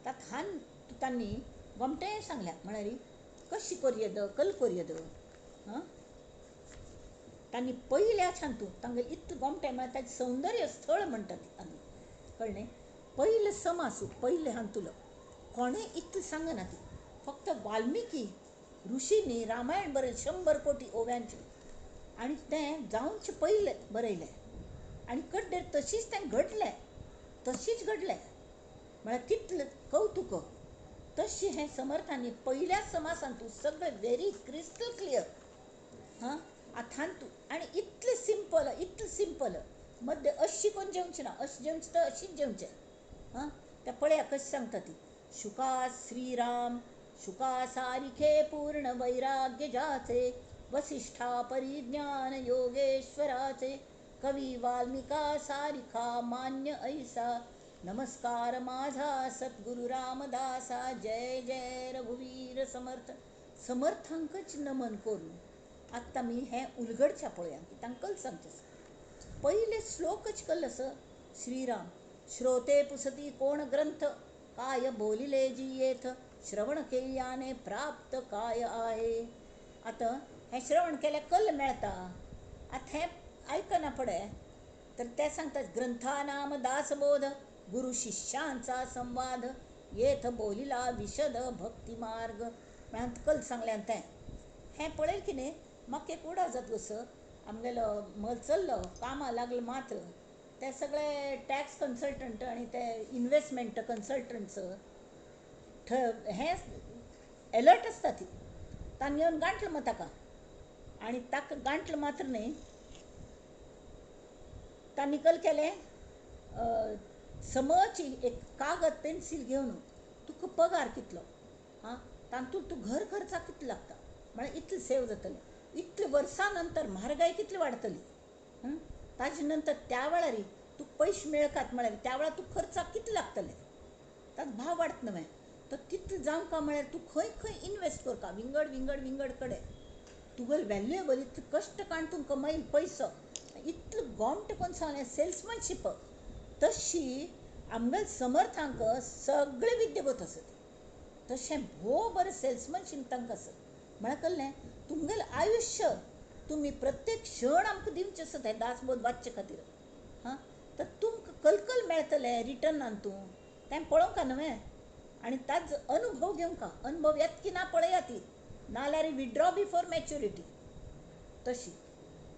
तांत तांणी गोमटें सांगल्या म्हळ्यार कशी कोरयेद कल कोरयेद. हां, तांणी पयल्या छान तूं तांगें इतलें गोमटें म्हळ्यार ताचें सौंदर्य स्थळ म्हणटात आमी, कळ्ळें? पयलें समासू पयलें हातूंतलो कोणें इतलें सांगना ती. फक्त वाल्मिकी ऋषींनी रामायण बरयलें 100 कोटी ओव्यांचें आनी तें जावचें पयलें बरयलें आनी कड्डेर तशीच तें घडलें, तशीच घडलें म्हळ्यार कितलें कौतुक. तशें हें समर्थांनी पयल्या समासान तूं सगळें व्हेरी क्रिस्टल क्लियर. हां, आतां तूं आनी इतलें सिंपल, इतलें सिंपल मद्दे अशी कोण जेवचें ना, अशें जेवचें तर अशीच जेवचें. हां, तें पळया कशें सांगता ती. शुका श्रीराम शुका सारिखे पूर्ण वैराग्य जाचे, वसिष्ठा परिज्ञान योगेश्वराचे, कवी वाल्मिका सारिखा मान्य ऐसा, नमस्कार माझा सद्गुरु रामदासा, जय जय रघुवीर समर्थ. समर्थांकच नमन करून आतां आमी हें उलगडच्या पळया की तांकां सांगचें आसा. पयले श्लोकच कल्लो आसा श्रीराम श्रोते पुसती कोण ग्रंथ, काय बोलिले जी येथ, श्रवण केल्याने प्राप्त काय आहे. आतां हें श्रवण केल्यार कल मेळटा. आतां हें आयकना पडे तर ते सांगतात ग्रंथानाम दासबोध, गुरु शिष्यांचा संवाद, येथ बोलिला विशद भक्ती मार्ग. म्हळ्यार कल सांगल्यान तें हें पळयल की न्ही म्हाका एक उडा जाता कसो आमगेलो मल चल्लो कामां लागलो मात्र ते सगळे टॅक्स कन्सल्टंट आनी ते इनवेस्टमेंट कन्सल्टंट्स हें एलर्ट आसता ती. तांणी येवन गांठलो मग ताका आनी ताका गांठलो मात्र न्ही तांणी कल केलें समची एक कागद पेन्सील घेवन तुका पगार कितलो, आं, तातूंत तूं घर खर्चाक कितलो लागता म्हळ्यार इतलें सेव जातलें, इतले वर्सां नंतर म्हारगाय कितली वाडटली, ताजे नंतर त्या वेळार तुका पयशे मेळकात म्हळ्यार त्या वेळार तुका खर्चाक कितले लागतले, ताचो भाव वाडत न्हय. तर तितलें जावंका म्हळ्यार तूं खंय खंय इनवेस्ट करता विंगड विंगड विंगड कडेन तुगेलो व्हॅल्युएबल इतले कश्ट काडून तूं कमायल पयसो इतलो गोमटें कोन्न सांगलें सेल्समॅनशीप. तशी आमगेले समर्थांक सगळें विद्या आसत तशें भोव बरें सेल्समॅनशीप तांकां आसत. म्हळ्यार कळ्ळें तुमगेलें आयुश्य तुमी प्रत्येक क्षण आमकां दिवचें आसत हें दासबोध वाचचे खातीर. हां, तर तुमकां कलकल मेळटलें रिटर्नान तूं तें पळोवंका न्हय आनी ताजो अनुभव घेवंका. अनुभव येता की ना पळया ती, नाल्यार विथड्रॉ बिफोर मॅच्युरिटी. तशी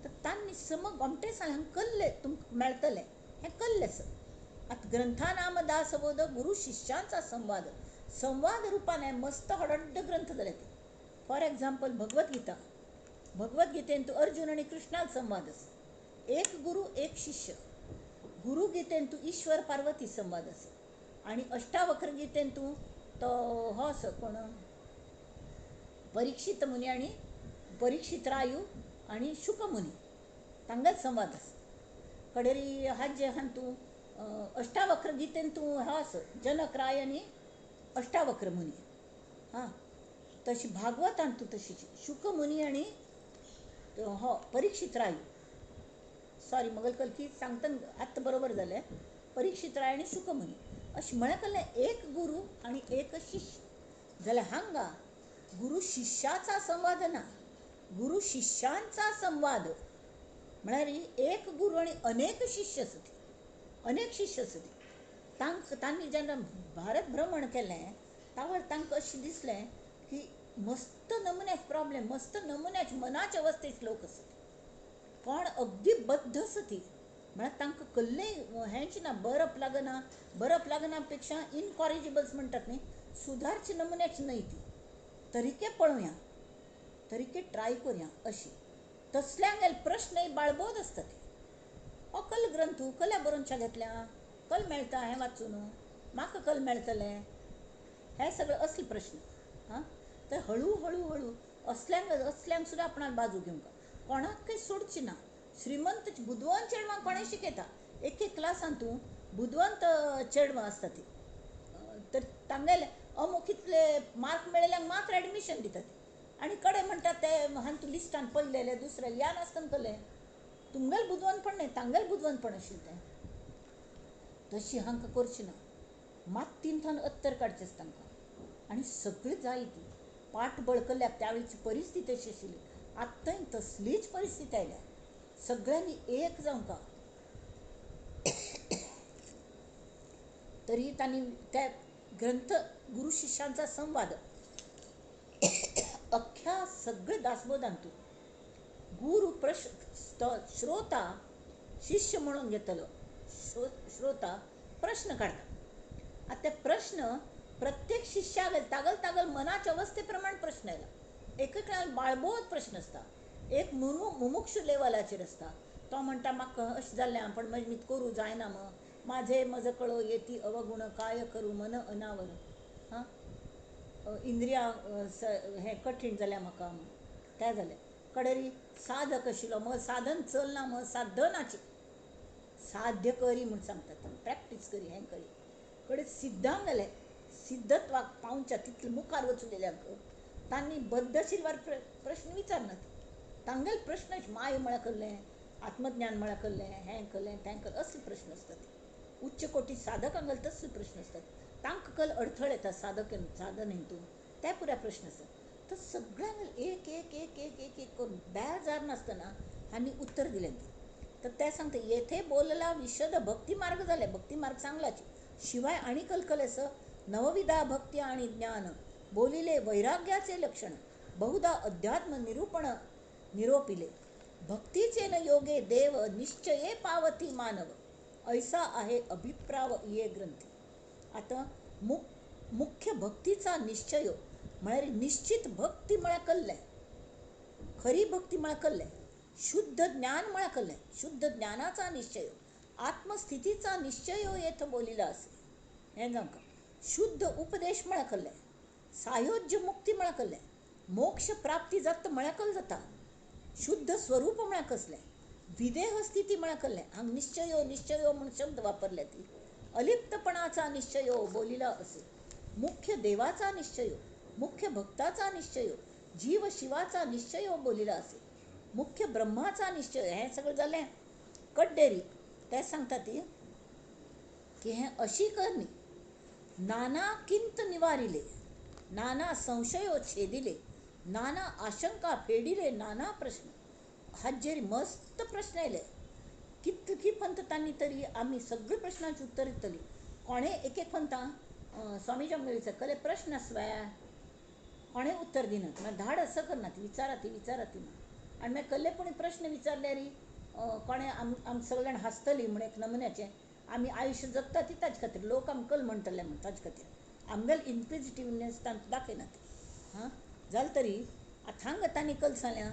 तर तांणी सम गोमटें सांगलें कल्लें तुमकां मेळटलें हें कल्लें आसा. आतां ग्रंथानाम दासबोध गुरु शिष्यांचा संवाद, संवाद रुपान हें मस्त हडड्ड ग्रंथ जाले ते. फॉर एग्जाम्पल भगवद्गीता, भगवद्गीतेन तूं अर्जुन आनी कृष्णाल संवाद आसा, एक गुरु एक शिष्य. गुरु गीतेन तूं ईश्वर पार्वती संवाद आसा आनी अष्टावक्र गीतेन तूं तो हो आसा कोण परीक्षित मुनी आनी परीक्षित रायू आनी शुकमुनी तांगेलो संवाद आसा. कडेरी हाजे आहा तूं अष्टावक्र गीतेन तूं हो आसा जनक राय आनी अष्टावक्र मुनी. हां, तशी भागवतान तूं तशीच शुकमुनी आनी हो परीक्षित रायू, सॉरी मगल कलकी सांगतना आत्तां बरोबर जालें, परीक्षित राय आनी शुकमुनी अशें म्हळ्यार कळ्ळें एक गुरू आनी एक शिष्य. जाल्यार हांगा गुरू शिष्याचा संवाद ना, गुरू शिष्यांचा संवाद म्हळ्यार एक गुरू आनी अनेक शिष्य आसत, अनेक शिष्य आसत. तांकां तांणी जेन्ना भारत भ्रमण केलें त्या तांकां अशें दिसलें की मस्त नमुन्याचे प्रॉब्लेम, मस्त नमुन्याचे मनाचे अवस्थेचे लोक आसत, कोण अगदी बद्ध आसत, म्हळ्यार तांकां कसलेंय हेंच ना, बरप लागना, बरप लागना पेक्षा इनकॉरेजेबल्स म्हणटात न्ही, सुदारचे नमुन्याची न्हय ती, तरीके पळोवया, तरीके ट्राय करुया अशी तसल्यांगेले प्रश्नय बाळबोध आसता. ते हो कल ग्रंथ कल्या बरोवच्या घेतल्या, कल मेळटा हें वाचून म्हाका कल मेळटलें, हे सगळे असले प्रश्न. हां, तर हळू हळू हळू असल्यांक असल्यांक सुद्दां आपणाक बाजू घेवंक कोणाकय सोडची ना. श्रीमंत बुदवंत चेडवांक कोणें शिकयता, एक एक क्लासान तूं बुदवंत चेडवां आसता ती, तर तांगेले अमुक इतले मार्क मेळिल्ल्यांक मात्र एडमिशन दितात. आनी कडे म्हणटात ते हांतू लिस्टान पयलेले दुसरे या नासतना कले तुमगेलें बुदवंतपण न्हय, तांगेलें बुदवंतपण आशिल्लें तें. तशी हांकां करची ना, मात्तीन थावन अत्तर काडचें आसता तांकां. आनी सगळीं जाय ती पाठ बळकल्याक त्या वेळची परिस्थिती अशी आशिल्ली. आत्तांय तसलीच परिस्थिती आयल्या. सगळ्यांनी एक जावंका. तरी तांणी त्या ग्रंथ गुरु शिष्यांचा संवाद अख्ख्या सगळे दासबोधांतू गुरु प्रश्न श्रोता शिष्य म्हणून घेतलो, श्रोता प्रश्न काडटा. आतां ते प्रश्न प्रत्येक शिष्याक तागल तागल मनाच्या अवस्थेप्रमाण प्रश्न आयला. एक एक बाळबोध प्रश्न आसता, एक मुमुक्षु लेवलाचेर आसता. तो म्हणटा म्हाका अशें जाल्लें पण मागीर मीत करूं जायना मग, माझे मज कळो येती अवगुण काय करूं मन अनावर, हां इंद्रिया हें कठीण जालें म्हाका तें जालें. कडेरी साधक आशिल्लो मग साधन चलना मग साधनाची साध्य करी म्हूण सांगतात, प्रॅक्टीस करी हें करी. कडे सिद्धांक जालें सिद्धत्वाक पावच्या तितले मुखार वचून गेल्यांक तांणी बद्धशिलवार प्रश्न विचारनात. तांगेले प्रश्न माय म्हळ्यार कसलें, आत्मज्ञान म्हळ्यार कसलें, हें कसलें तें कसलें असले प्रश्न आसतात. उच्च कोटी साधकांक तसले प्रश्न आसतात. तांकां कल अडथळ येता साधक साधन हितून ते पुराय प्रश्न आसतात. तर सगळ्यांक एक एक एक एक एक एक करून बेजार नासतना हांणी उत्तर दिलें. तर ते सांगता येथे बोलला विशद भक्ती मार्ग जाले, भक्ती मार्ग सांगलाची. शिवाय आनी कलकलेस नवविधा भक्ती आणि ज्ञान बोलिले वैराग्याचे लक्षण बहुधा अध्यात्म निरूपण निरोपिले भक्तीचे न योगे देव निश्चये पावती मानव ऐसा आहे अभिप्राव ये ग्रंथी. आतां मुख्य भक्तीचा निश्चय म्हळ्यार निश्चित भक्ती म्हळ्यार कल्लें, खरी भक्ती म्हळ्यार कल्लें, शुद्ध ज्ञान म्हळ्यार कल्लें, शुद्ध ज्ञानाचा निश्चय, आत्मस्थितीचा निश्चय येथ बोलिला असे हें जावंक, शुद्ध उपदेश म्हळ्यार कल्लें, सायोज्य मुक्ती म्हळ्यार कल्लें, मोक्ष प्राप्ती जाता म्हळ्यार कल जाता, शुद्ध स्वरूप म्हळ्यार कसलें, विदेह स्थिती म्हळ्यार कल्लें. हांगा निश्चयो निश्चयो म्हूण शब्द वापरले ती अलिप्तपणाचा निश्चयो बोलिला असे, मुख्य देवाचा निश्चयो, मुख्य भक्ताचा निश्चयो, जीव शिवाचा निश्चयो बोलिला असे, मुख्य ब्रह्माचा निश्चय. हें सगळें जालें कड्डेरी. ते सांगता ती की हें अशी करणी नाना किंत निवारिले, नाना संशयो छेदिले, नाना आशंका फेडिले, नाना प्रश्न. हाजेर मस्त प्रश्न आयले. कितकी पंत तांणी तरी आमी सगळीं प्रश्नांची उत्तर दितली. कोणें एक एक पंता स्वामीजी आमकां विचार कले प्रश्न आसवाया कोणें उत्तर दिनात, मागीर धाड असं करनात, विचारात विचारात म्हण. आनी मागीर कल्ले कोणी प्रश्न विचारल्यार कोणें आम सगळे जाण हांसतली म्हण एक नमुन्याचें आमी आयुश्य जगता ती ताजे खातीर, लोक आमकां कल म्हणटले म्हण ताजे खातीर आमगेले इन्क्विजिटिवनेस तांकां दाखयनात. हां जालें तरी आतां हांगा तांणी कल सांगल्या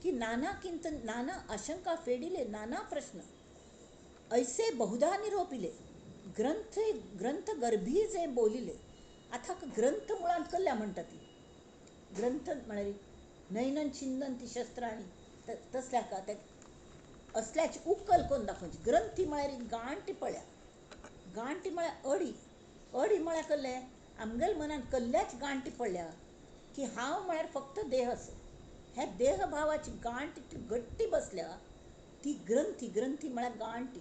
की नाना किंत नाना आशंका फेडिले नाना प्रश्न ऐसे बहुधा निरोपिले ग्रंथ ग्रंथ गर्भी जे बोलिले. आतां ग्रंथ मुळांत कल्ल्या म्हणटा ती ग्रंथ म्हळ्यार नैनन छिंदन ती शस्त्राणी तसल्या का त्या असल्याची उकल कोण दाखोवची. ग्रंथी म्हळ्यार गांठी पळ्या, गांठी म्हळ्यार अडी, अडी म्हळ्यार कल्लें आमगेल्या मनांत कल्ल्याच गांठी पडल्या की हांव म्हळ्यार फक्त देह आसा. ह्या देहभावाची गांठ इतली गट्टी बसल्या ती ग्रंथी, ग्रंथी म्हळ्यार गांठी.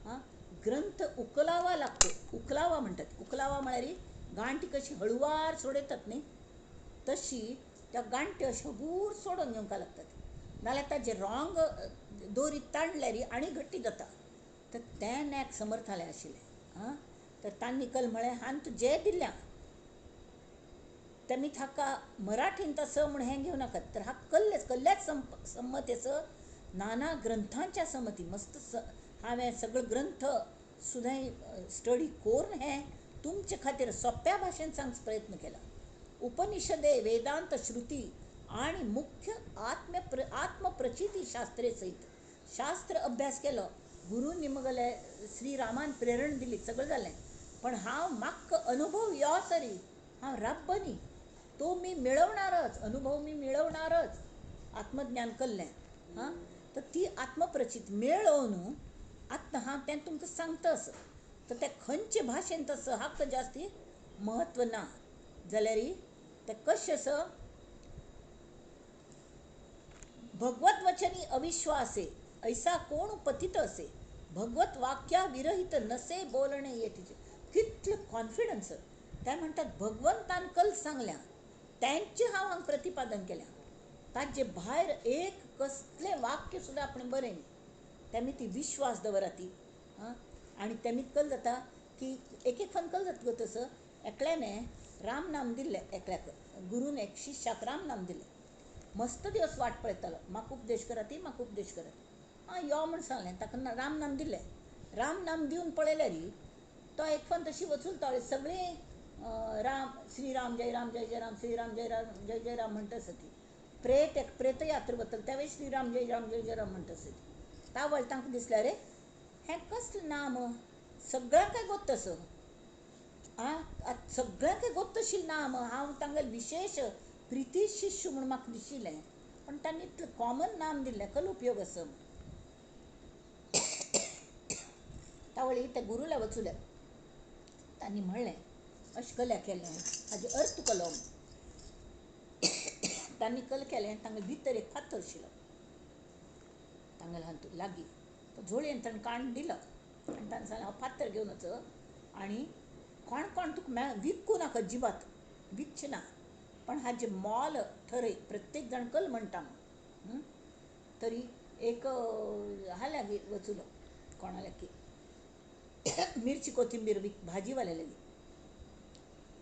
हां ग्रंथ उकलावा लागतो, उकलावा म्हणटात. उकलावा म्हळ्यार गांठी कशी हळुवार सोडयतात न्ही तशी त्या गांठी अश्यो हगूर सोडून घेवंक लागतात, नाल्यार ताजे रॉंग दोरी ताणल्यार आनी घट्टी जाता. तर तें नॅक समर्थालें आशिल्लें. हां तर तांणी कल म्हळें हांवें तूं जें दिल्या तेमी हाका मराठीन तसं म्हूण हें घेवं नाकात, तर हा कल्लेच कल्ल्याच संमतेचो नाना ग्रंथांच्या संमती मस्त हांवें सगळे ग्रंथ सुद्दां स्टडी करून हें तुमचे खातीर सोंप्या भाशेन सांगचो प्रयत्न केला. उपनिषदे वेदांत श्रुती आणि मुख्य आत्मप्रचिती शास्त्रे सहित शास्त्र अभ्यास केलो. गुरूंनी मगले श्रीरामान प्रेरण दिली, सगळें जालें, पण हांव म्हाका अनुभव यो सरी हांव राब्बनी तो मी मेळवणारच, अनुभव मी मेळवणारच, आत्मज्ञान कल्लें. हां तर ती आत्मप्रचित मेळोवन आतां हांव तें तुमकां सांगता असो. तर ते खंयचे भाशेन तसो हाका जास्ती म्हत्व ना. जाल्यार ते कशें आसा, भगवत वचनी अविश्वासे ऐसा कोण पतित असे, भगवत वाक्या विरहित नसे बोलणे ये तिचे. कितले कॉन्फिडन्स. ते म्हणटात भगवंतान कल सांगल्या त्यांचे हांव हांगा प्रतिपादन केल्या, ताजे भायर एक कसलें वाक्य सुद्दां आपण बरें न्ही. तेमी ती विश्वास दवरा ती. आं, आनी तेमी कल जाता की एक एक फन कल जाता गो तसो. एकल्याने राम नाम दिल्लें, एकल्याक गुरून एक शिष्याक राम नाम दिलें. मस्त दिवस वाट पळयतालो, म्हाका उपदेश करात ती, म्हाका उपदेश करात. आं यो म्हूण सांगलें, ताका राम नाम दिलें. राम नाम दिवन पळयल्यार तो एक फन तशी वचून तोळे सगळीं राम श्रीराम जय राम जय जय राम श्रीराम जय राम जय जय राम म्हणटा आसा ती. प्रेत एक प्रेतयात्रा वतली त्यावेळी श्रीराम जय राम जय जय राम म्हणटा आसा ती. तावळ तांकां दिसलें, अरे हें कसलें नाम, सगळ्यांकय गोत्त आसा. आं, सगळ्यांकय गोत्त आशिल्लें नाम, हांव तांगेलें विशेश प्रिती शिष्य म्हूण म्हाका दिशिल्लें, पण तांणी इतलें कॉमन नाम दिल्लें, कल उपयोग आसा. तावळी त्या गुरूला वचुले, तांणी म्हणलें अशें कल्या केलें हाजे अर्थ कलो. तांणी कल केलें, तांगेले भितर एक फातर आशिल्लो तांगेले हातूंत लागीं, तो झोळयेन ताणें काडून दिलो आनी ताणें सांगलें, हांव फातर घेवन वच आनी कोण कोण तुका विकूं नाका, अजिबात विकचें ना, पण हाजें मोल थरय, प्रत्येक जाण कल म्हणटा म्हूण. तरी एक हा लागीं वचुलो कोणा लागीं मिरची कोथिंबीर भाजीवाल्या लागीं,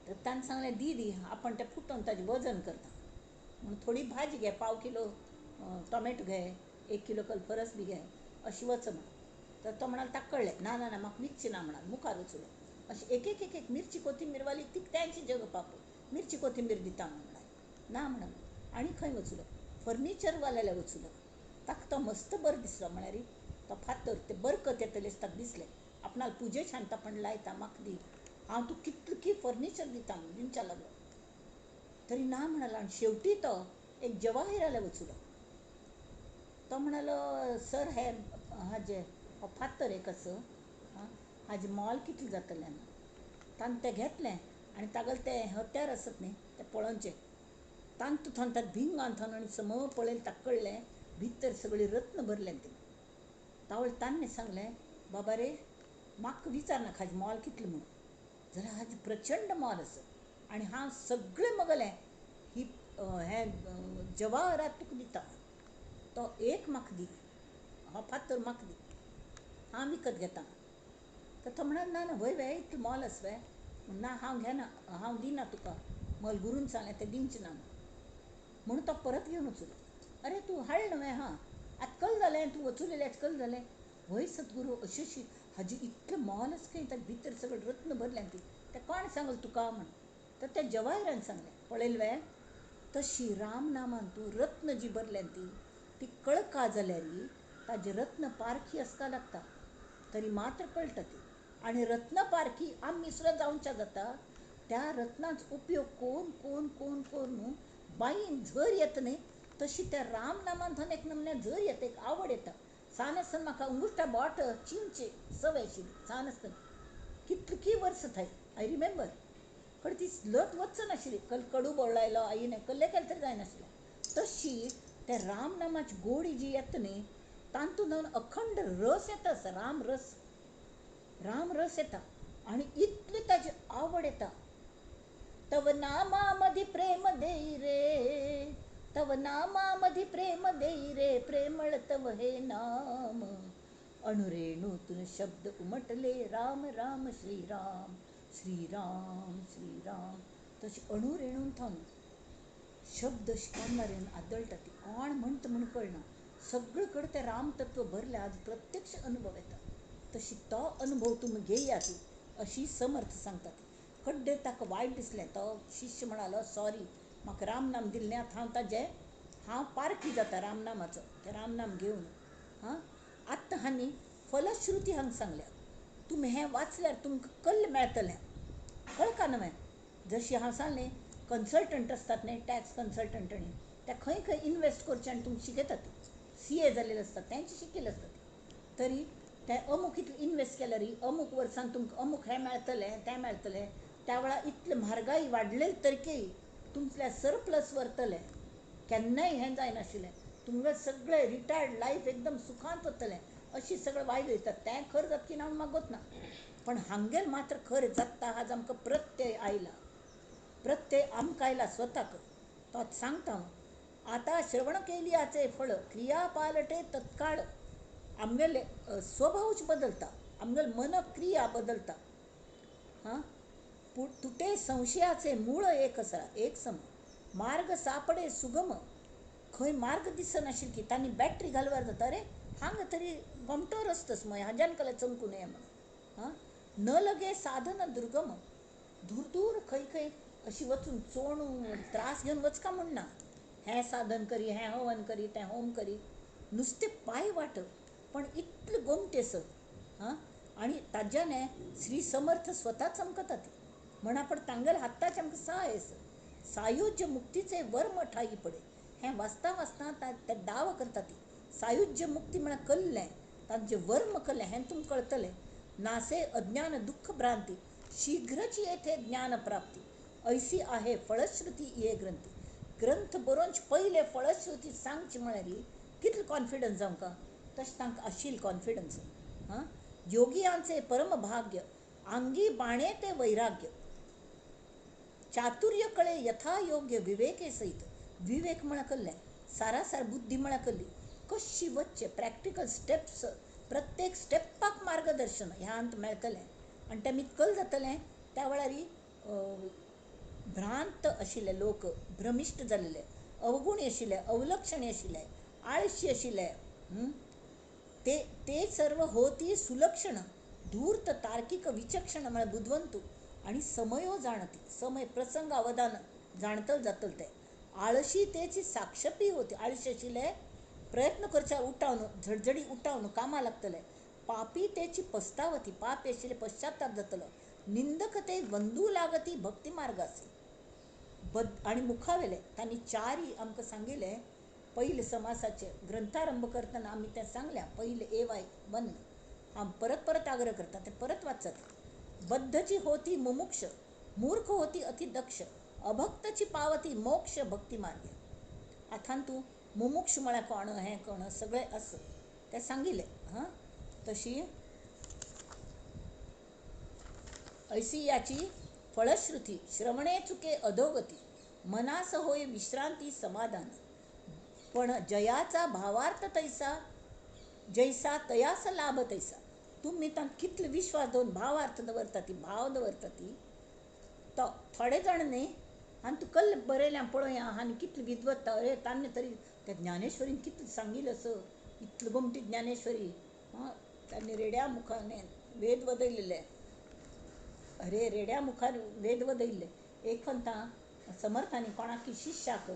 तर ताणें सांगलें दी दी आपण तें फुटोवन ताजें वजन करता म्हणून, थोडी भाजी घे, पाव किलो टोमॅटो घे, 1 किलो कल्फरस बी घे, अशी वच म्हण. तर तो म्हणाल ताका कळ्ळें, ना ना ना म्हाका विकचें ना म्हणाल, मुखार वचुलो. अशें एक एक एक एक मिरची कोथिंबीरवाली ती तेंची जग पाप मिरची कोथिंबीर दिता म्हण म्हणाल, ना म्हणाल. आनी खंय वचुलो, फर्निचरवाल्याला वचुलो. ताका तो मस्त बरो दिसलो, म्हळ्यार तो फातर ते बरकत येतलें ताका दिसलें, आपणाक पुजे शांता पण लायता म्हाका दी, हांव तुका कितलें की फर्निचर दिता म्हूण दिवच्या लागलो. तरी ना म्हणालो. आनी शेवटी तो एक जवाहिराला वचुलो. तो म्हणालो, सर हे हाजे हो फातर एक आसा, हाजें मोल कितलें जातलें. ताणें तें घेतलें आनी तागेलें तें हत्यार आसत न्ही तें पळोवचें, तांतू थोन ताका भिंगान थोन आनी सम पळयलें, ताका कळ्ळें भितर सगळीं रत्न भरलें ती. तावळ ताणें सांगलें, बाबा रे म्हाका विचार नाका हाजें मोल कितलें म्हणून, जाल्यार हाजें प्रचंड मोल आसा आनी हांव सगळें मगलें ही हें जवाहरात तुका दिता, तो एक म्हाका दी, हो फातर म्हाका दी, हांव विकत घेता. तर तो म्हणाल, ना ना व्हय व्हय इतलें मोल आसा व्हय, ना हांव घेना, हांव दिना तुका, मल गुरून सांगलें तें दिवचें ना म्हणून. तो परत घेवन वचुलो. अरे तूं हाडलें न्हय, हां आतां कल जालें, तूं वचुलेलें आतां कल जालें. व्हय सद्गुरू, अशी अशी हाजी इतलें मोल आसा खंय, ताका भितर सगळें रत्न भरलें ती, तें कोण सांगलें तुका म्हण. तर त्या जवाहिरान सांगलें, पळयलें वे, तशी राम नामान तूं रत्न जी भरलें ती ती कळका जाल्यार ताजें रत्न पारखी आसता लागता तरी मात्र कळटा ती. आनी रत्न पारखी आमी सुद्दां जावच्या जाता, त्या रत्नांचो उपयोग कोण कोण कोण कोण बायीन झर येता न्ही, तशी त्या राम नामान थंय एक नमन्या झर येता, एक आवड येता. सान आसतना म्हाका अंगुष्ठा बोट चिंवची संवय आशिल्ली, सान आसतना कितलीं वर्सां थंय I remember, पण ती लत वचनाशिल्ली, कल कडू बोळायलो आईने कल्ले केलें तरी जायनाशिल्लें. तशी त्या राम नामाची गोडी जी येता न्ही तातूंत अखंड रस येता, राम रस, राम रस येता आनी इतली ताजी आवड येता. तव नामा मधी प्रेम देई रे, तव नामा मधी प्रेम देई रे, प्रेमळ तव हे नाम, अणुरेणूतून शब्द उमटले राम राम श्री राम श्री राम श्री राम. तशी अणुरेणून थंय शब्द कानार येवन आदळटा, ती कोण म्हणटा म्हूण कळना, सगळे कडेन तें रामतत्व भरलें, आज प्रत्यक्ष अनुभव येता. तशी तो अनुभव तुमी घेयात अशी समर्थ सांगतात. कड्डे ताका वायट दिसलें, तो शिष्य म्हणालो, सॉरी म्हाका रामनाम दिल्लें, आतां हांव ताजें हांव पारखी जाता रामनामाचो, तें रामनाम घेवन. हां, आतां हांणी फलश्रुती हांगा सांगल्या, तुमी हें वाचल्यार तुमकां कल्ल मेळटलें, कळका न्हय. जशी हांव सांगलें कन्सल्टंट आसतात न्ही, टॅक्स कन्सल्टंट, आनी ते खंय खंय इनवेस्ट करचें आनी तुमकां शिकयतात, CA जाल्लेले आसतात तेंचे शिकिल्ले आसतात. तरी ते अमूक इतलें इनवेस्ट केल्यार अमूक वर्सान तुमकां अमूक हें मेळटलें तें मेळटलें, त्या वेळार इतले म्हारगाय वाडलेली तरीकय तुमच्या सरप्लस वरतलें, केन्नाय हें जायनाशिल्लें, तुमगेलें सगळें रिटायर्ड लायफ एकदम सुखांत वतलें अशी सगळें वायट दिसता. तें खरें जाता की ना म्हाका गोत ना, पण हांगेर मात्र खरें जाता हाजो आमकां प्रत्यय आयला, प्रत्यय आमकां आयला स्वताक. तो आतां सांगता हांव, आतां श्रवण केलियाचे फळ क्रिया पालटे तत्काळ. आमगेले स्वभावूच बदलता, आमगेले मन क्रिया बदलता. हां, तुटे संशयाचे मूळ एक आसा, एक सम मार्ग सापडे सुगम. खंय मार्ग दिसनाशिल्ली की तांणी बॅटरी घालवार जाता, अरे हांगा तरी गोमटो रस्तोच मय हाज्यान कला चमकून नये म्हणून. हां, न लगे साधन दुर्गम. दूर दूर खंय खंय अशी वचून चोणू त्रास घेवन वचका म्हूण ना, हें साधन करी, हें हवन करी, तें होम करी, नुस्तें पांय वाट, पण इतलें गोमटेसर. हां, आनी ताज्याने श्री समर्थ स्वता चमकतात म्हण आपण तांगेले हाताचे आमकां सहाय आसा. सायुज्य मुक्तीचे वर्म ठाई पडे. हें वाचता वाचता ते दाव करता ती सायुज्य मुक्ती म्हळ्यार कल्लें, तांचें वर्म कल्लें हें तुमकां कळटलें. नासे अज्ञान दुःख भ्रांती शीघ्रची येथे ज्ञान प्राप्ती ऐसी आहे फळश्रुती ये ग्रंथी. ग्रंथ बरोवन पयले फळश्रुती सांगची म्हळ्यार कितलो कॉन्फिडन्स आमकां, तशें तांकां आशिल्लें कॉन्फिडन्स. हां, योगियांचे परमभाग्य आंगी बाणे ते वैराग्य चातुर्य कळे यथायोग्य विवेके सहित. विवेक म्हळ्यार कल्लें, सारासार बुद्धी म्हळ्यार कल्ली, कशी वचचें प्रॅक्टिकल स्टेप्स, प्रत्येक स्टेपाक मार्गदर्शन ह्या अंत मेळटलें. आनी तें कल जातलें त्या वेळार भ्रांत आशिल्ले लोक, भ्रमिश्ट जाल्ले, अवगुणी आशिल्ले, अवलक्षणी आशिल्ले, आळशी आशिल्ले, ते ते सर्व होती सुलक्षण धूर्त तार्किक विचक्षण म्हळ्यार बुदवंतू आनी समयो जाणती, समय प्रसंग अवधान जाणतल जातल ते. आळशी तेची साक्षपी होती, आळशी आशिल्ले प्रयत्न करच्या उठावन झडझडी उठावन कामां लागतले. पापी तेची पस्तावती, पापी आशिल्ले पश्चाताप जातलो. निंदक ते वंदू लागती भक्ती मार्गासी. आनी मुखावेले तांणी चारी आमकां सांगिल्लें. पयले समासाचे ग्रंथारंभ करतना आमी तें सांगल्या, पयले ए वाय वन. हांव परत परत आग्रह करता तें परत वाचत. बद्धची होती मुमुक्ष मूर्ख होती अति दक्ष अभक्तची पावती मोक्ष भक्ती मार्गे. आतां तूं मुमुक्ष म्हळ्यार कोण, हें कोण सगळें आसा तें सांगिल्लें. हां, तशी ऐसी याची फळश्रुती श्रवणे चुके अधोगती मनास होय विश्रांती समाधान. पण जयाचा भावार्थ तैसा जैसा तयास लाभ तैसा. तुमी तांकां कितलो विश्वास दवरून भावार्थ दवरता ती, भाव दवरता ती. तो थोडे जाण न्ही, आनी तूं कल्ल बरयल्या पळोवया आनी कितली विद्वत्ता, अरे तांणी तरी त्या ज्ञानेश्वरीन कितलें सांगिल्लें असो, इतली गोमटी ज्ञानेश्वरी. हां, तांणी रेड्या मुखार वेद वदयलेले, अरे रेड्या मुखार वेद वदयल्ले. एक पंता समर्थांनी कोणाकी शिष्याक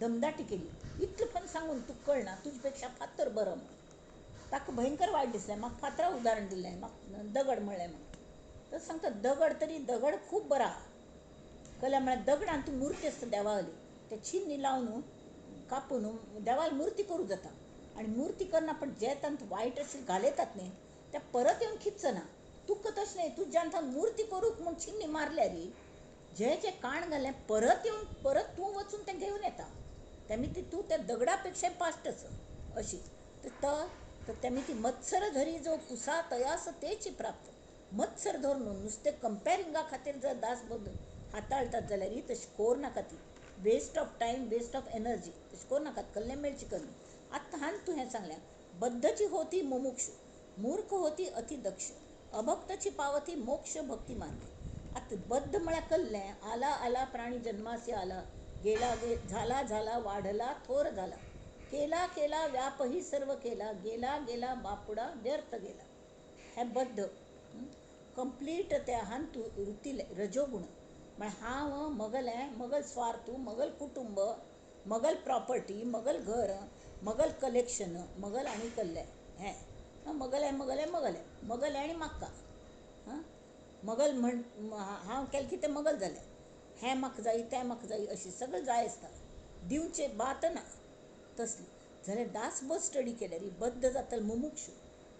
दमदाटी केली, इतलें पण सांगून तुका कळना, तुजे पेक्षा फातर बरो म्हण. ताका भयंकर वायट दिसलें, म्हाका फातरा उदाहरण दिलें, म्हाका दगड म्हणलें म्हण. तर सांगता दगड तरी दगड खूब बरो आहा, कल्या म्हळ्यार दगडान तूं मुर्ती आसता देवाली, ते छिन्नी लावन कापून देवाली मुर्ती करूं जाता. आनी मुर्ती करना पण जे तांत वायट अशें घालयतात न्ही ते परत येवन खिचना. तुका तशें न्ही, तुज्यान थंय मुर्ती करूंक म्हूण छिन्नी मारल्यार जे जे काण घालें परत येवन परत तूं वचून तें घेवन येता. तेमी ती तूं त्या दगडा पेक्षा पाश्ट अशी. तर तेमी ती मत्सर धरी जो कुसा तयास तेची प्राप्त. मत्सर धरून नुस्तें कंपेरिंगा खातीर जर दासबोध हाताळतात जाल्यार तशें करूं नाका ती, waste of time, waste of energy, तशें करूं नाकात, कल्लें मेळची कमी. आतां हांवें तूं हें सांगलें, बद्धची होती मुमुक्ष मूर्ख होती अति दक्ष अभक्तची पावती मोक्ष भक्ती मार्गे. आतां बद्ध म्हळ्यार कल्लें, आला आला प्राणी जन्मासी आला, गेला गे झाला झाला वाढला थोर झाला, केला केला व्यापही सर्व केला, गेला गेला बापुडा व्यर्थ गेला. हें बद्ध कंप्लीट त्या हांतू वृत्तीले रजोगुण म्हळ्यार हांव मगलें, मगल स्वार्थू, मगल कुटुंब, मगल प्रॉपर्टी, मगल घर, मगल कलेक्शन, मगल आनी कल्लें हें मगलें मगलें मगलें मगलें आनी म्हाका. हां, मगल म्हण हांव केलें की तें मगल जालें, हें म्हाका जाय तें म्हाका जाय अशें सगळें जाय आसता, दिवचें बात ना तसली. जाल्यार दासबोध स्टडी केल्यार बद्ध जातले मुमुक्ष.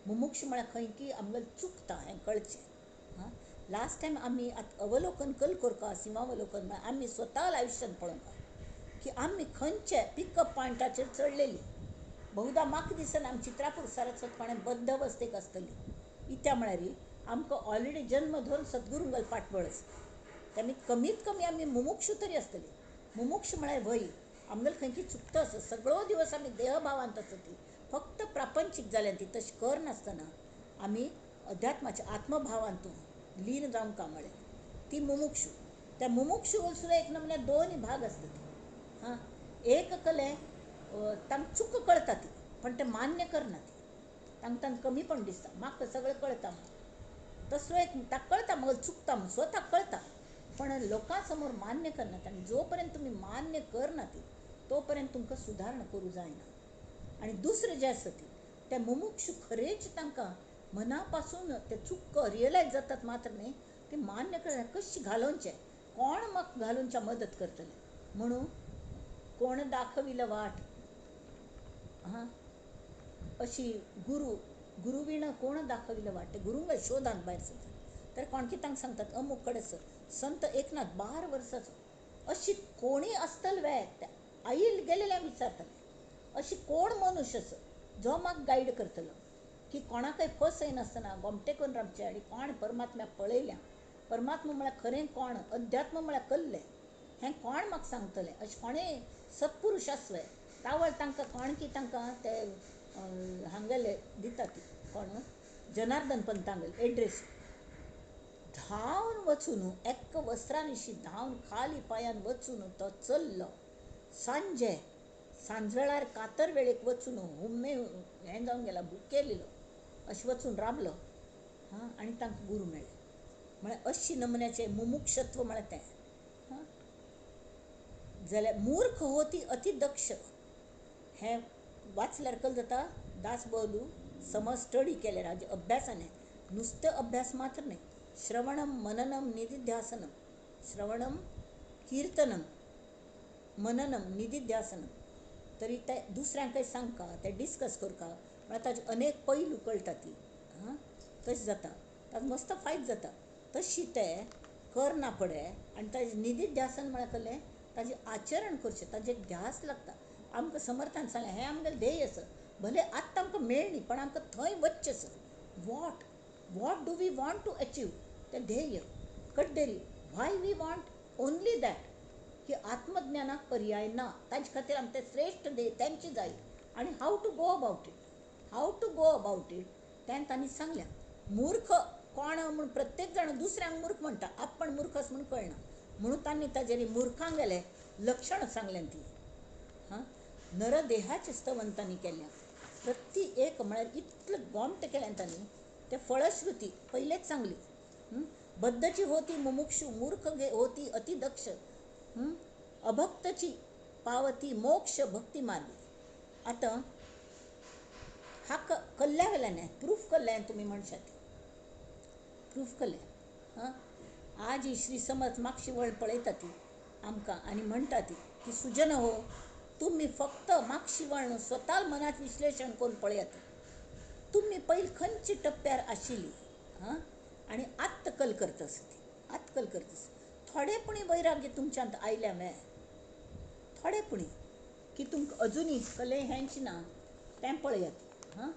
मुमुक्ष म्हळ्यार खंय की आमगेलें चुकता हें कळचें. हां, लास्ट टायम आमी आतां अवलोकन कल करका, सिंहावलोकन म्हळ्यार आमी स्वता आयुश्यान पळोवंक की आमी खंयचे पिकअप पॉयंटाचेर चडलेली. बहुदा म्हाका दिसना आमी चित्रापूर सरस्वत कोणें बद्द अवस्थेक आसतली. इत्या म्हळ्यार आमकां ऑलरेडी जन्म धरून सद्गुरूंगेलो फाटबळ आसा. तेमी कमीत कमी आमी मुमुक्षू तरी आसतली. मुमुक्ष म्हळ्यार व्हय आमगेले खंयची चुकता आसा, सगळो दिवस आमी देहभावांत आसता, फक्त प्रापंचीक जाल्यान ती तशें करनासतना आमी अध्यात्माच्या आत्मभावांतून लीन जावंक म्हळें ती मुमुक्षू. त्या मुमुक्षू सुद्दां एक नमुन्या दोन भाग आसता. हां, एक कले तांकां चूक कळटा ती, पण ते मान्य करना ती, तांकां तांकां कमी पण दिसता, म्हाका सगळें कळटा म्हूण. तसलो एक ताका कळटा मगो चुकता म्हूण स्वताक कळटा, पण लोकां समोर मान्य करना. आनी जो पर्यंत तुमी मान्य करना ती तो पर्यंत तुमकां सुदारणा करूं जायना. आनी दुसरें जें आसा ती ते मुमुक्षू खरेंच तांकां मना पासून ते चूक रियलायज जातात मात्र न्ही, ते मान्य करना कशी घालोवचें, कोण म्हाका घालूनच्या मदत करतले म्हणून कोण दाखविल वाट, हां, अशी गुरू गुरुवीण कोण दाखविल वाट, ते गुरुंग शोधान भायर सरतात. तर कोण कितें तांकां सांगतात अमूक कडेन सर संत एकनाथ 12 वर्साचो अशी कोणी आसतल वे आईल गेलेल्या विचारतले अशी कोण मनुष्य आसा जो म्हाका गायड करतलो की कोणाकय फसयनासतना गोमटे करून रावचें आनी कोण परमात्म्याक पळयल्या, परमात्मा म्हळ्यार खरें कोण, अध्यात्म म्हळ्यार कल्लें हें कोण म्हाका सांगतलें, अशें कोणें सत्पुरुश आसले तावळ तांकां कोण की तांकां ते हांगेले दिता ती कोण जनार्दन पंतांगेले एड्रेस धांवन वचून एक वस्त्रानिशी धांवन खाली पांयान वचून तो चल्लो. सांजे सांजवेळार कातर वेळेक वचून हुम्मे हें जावन गेला भुकेलेलो अशें वचून राबलो, हां, आनी तांकां गुरू मेळ्ळे. म्हळ्यार अशी नमुन्याचें मुमुक्षत्व म्हळ्यार तें. हां, जाल्यार मूर्ख होती अतिदक्ष हें वाचल्यार कल जाता. दासबोधू समज स्टडी केल्यार हाजे अभ्यासाने, नुस्तें अभ्यास मात्र न्ही, श्रवणम मननम निधिध्यासनम, श्रवणम कीर्तनम मननम निधिध्यासनम, तरी ते दुसऱ्यांकय सांगका, ते डिस्कस करका, म्हळ्यार ताजे अनेक पैलू कळटा ती. हां, तशें जाता, ताजो मस्त फायदो जाता. तशी ते करना पडे आनी ताजें निधिध्यासन म्हळ्यार कसलें, ताजें आचरण करचें, ताजें ध्यास लागता. आमकां समर्थान सांगलें हें आमगेलें ध्येय आसा, भले आत्तां आमकां मेळ्ळी पण आमकां थंय वचचें आसा. What what do we want to achieve, तें ध्येय कड्डेरी, why we want only that, की आत्मज्ञानाक पर्याय ना, ताजे खातीर आमकां तें श्रेश्ठ ध्येय तेंचें जाय. आनी how to go about it, how to go about it तें तांणी सांगलें. मूर्ख कोण म्हूण प्रत्येक जाण दुसऱ्यांक मूर्ख म्हणटा, आपण मूर्ख आसा म्हूण कळना, म्हणून तांणी ताजेर मुर्खांक गेलें लक्षण सांगलें ती. हां, नरदेहाचें स्तवन तांणी केलें, प्रति एक म्हळ्यार इतलें गोमटें केलें तांणी, तें फळश्रुती पयलेच सांगली. बद्धची होती मुमुक्षू, मूर्ख होती अतिदक्ष, अभक्तची पावती मोक्ष भक्ती मार्गी. आतां हा कल्ल्या वेल्यान प्रूफ कल्ल्यान तुमी म्हणशात, प्रूफ कल्लें. हां, आज ही श्री समर्थ मागशी वळ पळयता ती आमकां आनी म्हणटा ती की सुजन हो, तुमी फक्त मागशी वळण स्वता मनात विश्लेशण करून पळयात, तुमी पयलीं खंयच्या टप्प्यार आशिल्ली, हां, आनी आत्तकल करता आसा ती, आत्तकल करता आसा. थोडे पुणी वैराग्य तुमच्यांत आयल्या मे, थोडे पुणी की तुमकां अजुनूय कले हेंच ना तें पळयात. हां,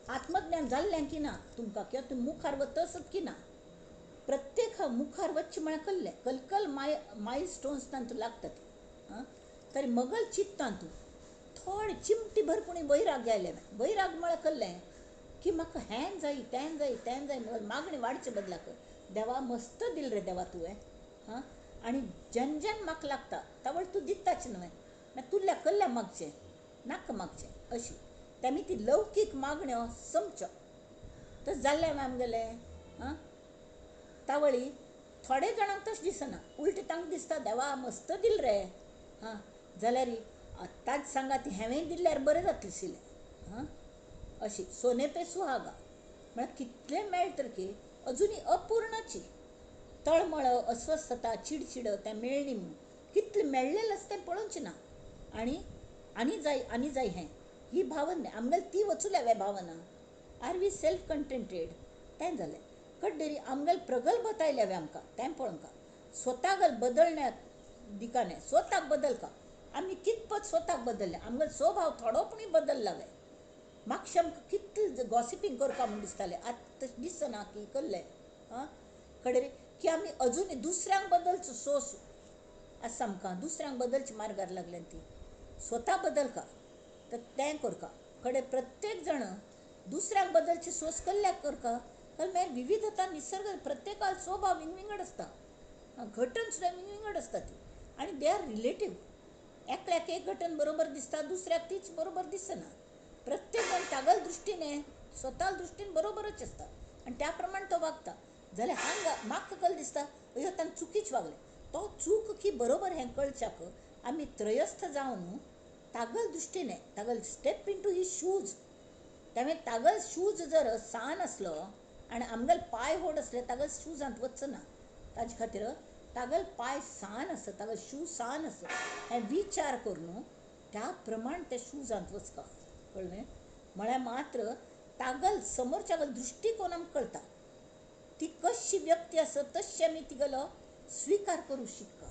आत्मज्ञान जाल्लें की ना तुमकां, किंवा तुमी मुखार वतसत की ना, प्रत्येक मुखार वचचें म्हळ्यार कल्लें कलकल मायल स्टोन्स तांतूं लागतात. हां, तरी मगल चित्तांतू थोडे चिमटी भर पुणी वैराग्य आयलें. वैराग म्हळ्यार कल्लें की म्हाका हें जाय तें जाय तें जाय, मगल मागणी वाडचे बदलाक देवा मस्त दिल रे देवा तुवें. हां, आनी जेन जेन म्हाका लागता तावळ तूं दिताच न्हय, मागीर तुल्या कल्ल्या मागचें नाका मागचें अशी तेमी ती लौकीक मागण्यो समच्यो. तशें जाल्लें आमगेलें. हां, तावळी थोडे जाणांक तशें दिसना, उलटें तांकां दिसता देवा मस्त दिल रे. हां, जाल्यार आतांच सांगा ती हांवें दिल्यार बरें जातलें आशिल्लें. हां, अशी सोने पे सुहागा म्हळ्यार कितलें मेळटा की अजुनूय अपूर्णची तळमळ, अस्वस्थता, चिडचिड तें मेळ्ळी म्हूण कितलें मेळ्ळेलें आसा तें पळोवचें ना, आनी आनी जाय आनी जाय हें ही भावना आमगेली ती वचुल्या वे भावना. आर we self contented तें जालें. कड्डेरी आमगेल प्रगल्भता आयल्यावे आमकां तें पळोवंका स्वताक बदलण्यात दिकाने स्वताक बदलका आमी कितपत स्वताक बदलले आमगेलो स्वभाव थोडो पुणी बदलला वे. मातशें आमकां कितलें गॉसिपींग करपा म्हूण दिसतालें आतां तशें दिसना की करलें आं कडेन की आमी अजुनूय दुसऱ्यांक बदलचो सोस आसा आमकां दुसऱ्यांक बदलचे मार्गार लागल्या ती स्वता बदलका तर तें करका कडेन प्रत्येक जाण दुसऱ्यांक बदलची सोस कल्ल्याक करका कारण मागीर विविधता निसर्ग प्रत्येकाक स्वभाव विंगविंगड आसता घटन सुद्दां विंगविंगड आसता ती आनी they are relative. एकल्याक एक घटन बरोबर दिसता दुसऱ्याक तीच बरोबर दिसना. प्रत्येक जाण तागल दृश्टीने स्वता दृश्टीन बरोबरच आसता आनी त्या प्रमाण तो वागता. जाल्यार हांगा म्हाका कल दिसता अयो ताणें चुकीच वागलें तो चूक की बरोबर हें कळच्याक आमी त्रयस्थ जावन तागल दृश्टीने तागल step into his shoes. त्यामुळे तागल शूज जर सान आसलो आनी आमगेले पांय व्हड आसले तागल शूजांत वचना. ताजे खातीर तागल पांय सान आसा तागल शूज सान आसा हें विचार करून त्या प्रमाण त्या शूजांत वचका कळ्ळें. म्हळ्यार मात्र तागल समोरच्या दृश्टिकोन आमकां कळटा ती कशी व्यक्ती आसा तशी आमी तिगेलो स्विकार करूं शिकता.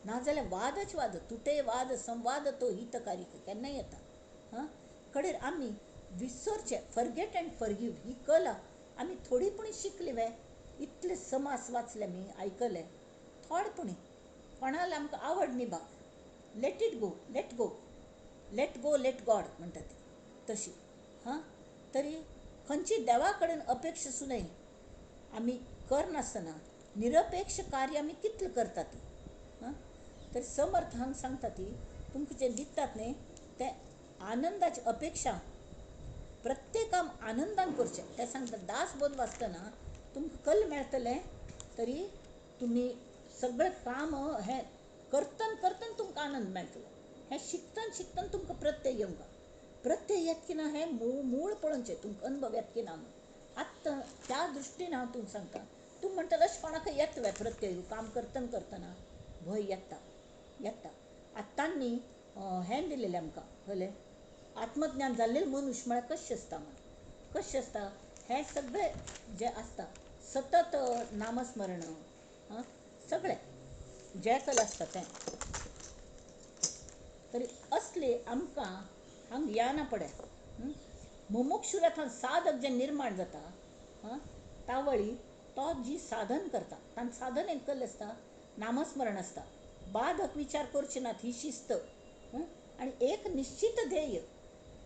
नाजाल्यार वादच वाद तुटे वाद संवाद तो हितकारी केन्नाय येता. हां कडेर आमी विसरचें फॉरगेट अँड फॉरगीव ही कला आमी थोडी पुणी शिकली वे. इतले समास वाचले आमी आयकले थोडे पुणी कोणाला आमकां आवड न्ही बा let it go let go let go let God म्हणटा ती तशी. हां तरी खंयची देवा कडेन अपेक्षा सुद्दां आमी करनासतना निरपेक्ष कार्य आमी कितलें करतात ती. हां तर समर्थ हांगा सांगता ती तुमकां जें दितात न्ही तें आनंदाची अपेक्षा प्रत्येकान आनंदान करचें. तें सांगता दासबोध वाचतना तुमकां कल मेळटलें तरी तुमी सगळें काम हें करतन करतन तुमकां आनंद मेळटलो. हें शिकतन शिकतन तुमकां प्रत्यय येवंक प्रत्यय येत की ना हें मूळ पळोवचें तुमकां अनुभव येत की ना म्हणून. आत्तां त्या दृश्टीन हांव तुमकां सांगता तूं म्हणटलो अशें कोणाक येता वे प्रत्यय काम करतना करतना भंय येता येता. आतां न्ही हें दिलेलें आमकां कळ्ळें आत्मज्ञान जाल्लें मनुष्य म्हळ्यार कशें आसता म्हण कशें आसता हें सगळें जें आसता सतत नामस्मरण आं सगळें जें कल आसता तें तरी असले आमकां हांगा या ना पडे. मुमुक्षुरथान साधक जें निर्माण जाता आं तावळी तो जी साधन करता तांकां साधन केल्लें आसता नामस्मरण आसता बाधक विचार करचे नात ही शिस्त आनी एक निश्चित ध्येय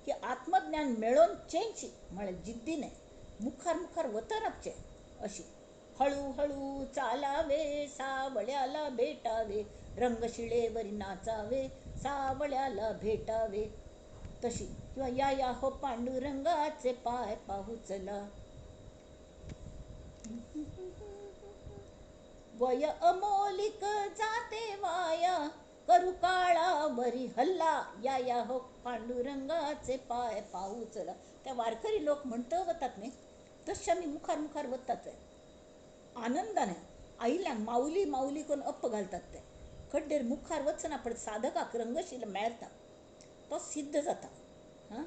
की आत्मज्ञान मेळोवन चेंच म्हळ्यार जिद्दीने मुखार मुखार वता रावचें अशी हळूहळू चालावे सावळ्याला भेटावे रंगशिळेवरी नाचावे सावळ्याला भेटावे तशी किंवा या या हो पांडुरंगाचे पाय पाहू चला. वय अमोलिक जाते वाया करू काळावरी हल्ला या या हो पांडुरंगाचे पाय पाहू चला. त्या वारकरी लोक म्हणत वतात न्ही तशें आमी मुखार मुखार वतात आनंदाने आयिल्ल्यांक माऊली माऊली करून अप्प घालतात ते खड्डेर मुखार वचना पण साधकाक रंगशील मेळटा तो सिद्ध जाता. हां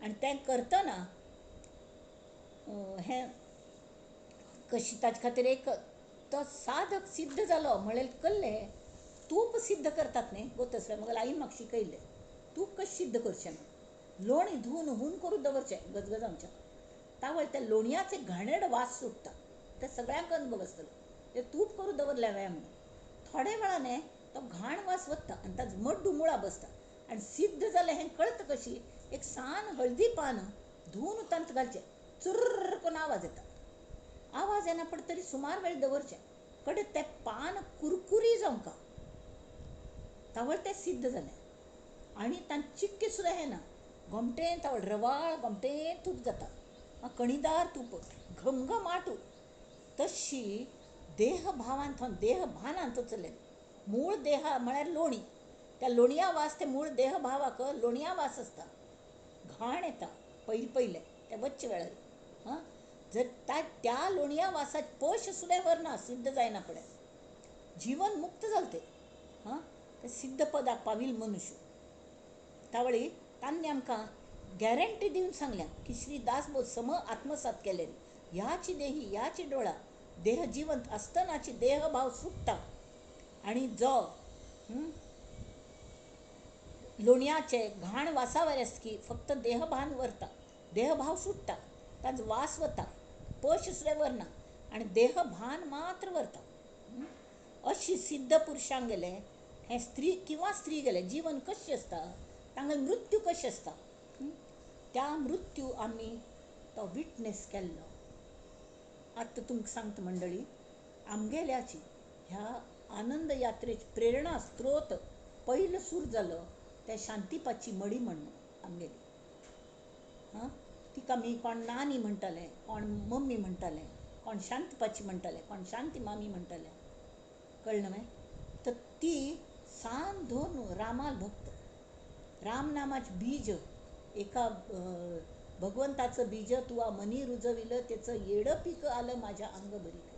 आनी तें करतना हें कशी ताजे खातीर एक तो साधक सिद्ध जालो म्हळ्यार कल्लें तूप सिद्ध करतात न्ही गोतसले म्हाका आईन म्हाका शिकयल्लें तूप कशें सिद्ध करचें म्हण लोणी धुवन हून करून दवरचें गजगज आमच्या तावळ त्या लोणयाचे घाणेरडो वास सुट्टा ते सगळ्यांक अनुभव आसतलो तें तूप करून दवरलें हांवें म्हणून थोड्या वेळान तो घाण वास वता आनी ताजो मड्डू मुळा बसता आनी सिद्ध जालें हें कळटा कशी एक सान हळदी पान धुवन तांत घालचें चुर्र करून आवाज येता आवाज येना पण तरी सुमार वेळ दवरचें कडेन तें पान कुरकुरी जावंका तावळ तें सिद्ध जालें आनी तांचे चिक्के सुद्दां येना गोमटें तावळ रवाळ गोमटें तूप जाता कणीदार तूप घमघमाट. तशी देहभावान थंय देहभानान चल्लें मूळ देहा म्हळ्यार लोणी त्या लोणया वास ते मूळ देहभावाक लोणया वास आसता घाण येता पयलें पयलें त्या वच्चे वेळार. हां जर त्या लोणया वासाक पश सुद्दां व्हरना सिद्ध जायना फुडें जीवन मुक्त जालें तें. हां तें सिद्ध पदाक पाविल्लो मनुष्य तावळी तांणी आमकां गॅरंटी दिवन सांगल्या की श्री दासबोध सम आत्मसात केले ह्याची देही ह्याची डोळा देह जिवंत आसतनाची देहभाव सुट्टा आनी जो लोणयाचे घाण वासावर आसकी फक्त देहभान वरता, देहभाव सुट्टा, ताजो वास वता, पश सुद्दां वरना आनी देहभान मात्र वरता. अशी सिद्ध पुरुशांक गेले हें स्त्री किंवा स्त्री गेले जीवन कशें आसता, तांगेलो मृत्यू कशें आसता, त्या मृत्यू आमी तो विटनेस केल्लो. आतां तुमकां सांगता मंडळी, आमगेल्याची ह्या आनंद यात्रेची प्रेरणा स्त्रोत पयलो सूर जालो ते शांतीपाची मडी म्हण आमगेली. हां, तिका आमी कोण नानी म्हणटाले, कोण मम्मी म्हणटाले, कोण शांतपाची म्हणटाले, कोण शांती मामी म्हणटाले, कळ्ळें न्हय? तर ती सान धरून रामाल भक्त, राम नामाचें बीज एका भगवंताचं बीज तुवा मनी रुजविलं त्याचं येडं पीक आलं माझ्या अंगभरीक.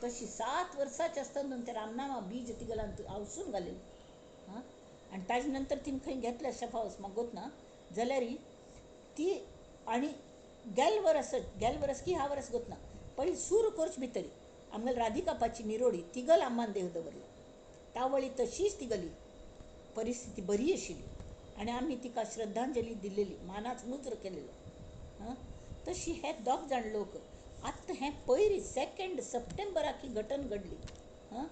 तशी 7 वर्साची आसतना ते रामनामा बीज तिगेल्यान आवसून घालेलें. हां, आनी ताजे नंतर तिणें खंय घेतलें शेफ हावस म्हाका गोत ना, जाल्यार ती आनी गेल वरस, गेल वरस की ह्या वरस गोत ना, पयलीं सूर करचे भितर आमगेली राधिकापाची निरोडी तिगल आम्मान देह दवरलो. तावळी तशीच तिगली परिस्थिती बरी आशिल्ली आनी आमी तिका श्रद्धांजली दिलेली, मानाच मुद्र केलेलो. हां, तशी हे दोग जाण लोक आतां हें पयली 2 सप्टेंबराक ही घटना घडली. हां,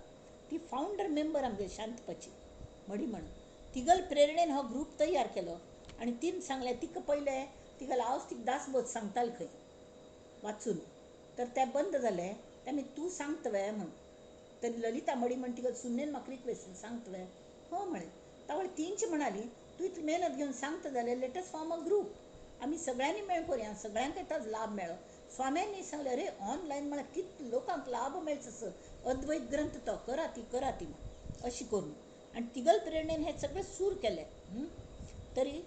ती फावंडर मेंबर आमगेली शांतपाची मडी म्हणून तिगल प्रेरणेन हो ग्रूप तयार केलो आनी तिन सांगलें तिका पयलें तिका हांव तिका दासबोध सांगतालें खंय वाचून, तर तें बंद जालें. तें तूं सांगतवे म्हूण, तर ललिता मडी म्हण तिका सुनेन म्हाका रिक्वेस्ट सांगतवे हो म्हळें. तावळ तींच म्हणाली तूं इतली मेहनत घेवन सांगता जाल्यार let us form a group, आमी सगळ्यांनी मेळ करुया, सगळ्यांक ताजो लाभ मेळो. स्वाम्यांनी सांगलें अरे ऑनलायन म्हळ्यार कितले लोकांक लाभ मेळचो असो अद्वैत ग्रंथ तो करा ती करा ती म्हण अशी करून आनी तिगल प्रेरणेन हें सगळें सूर केलें. तरी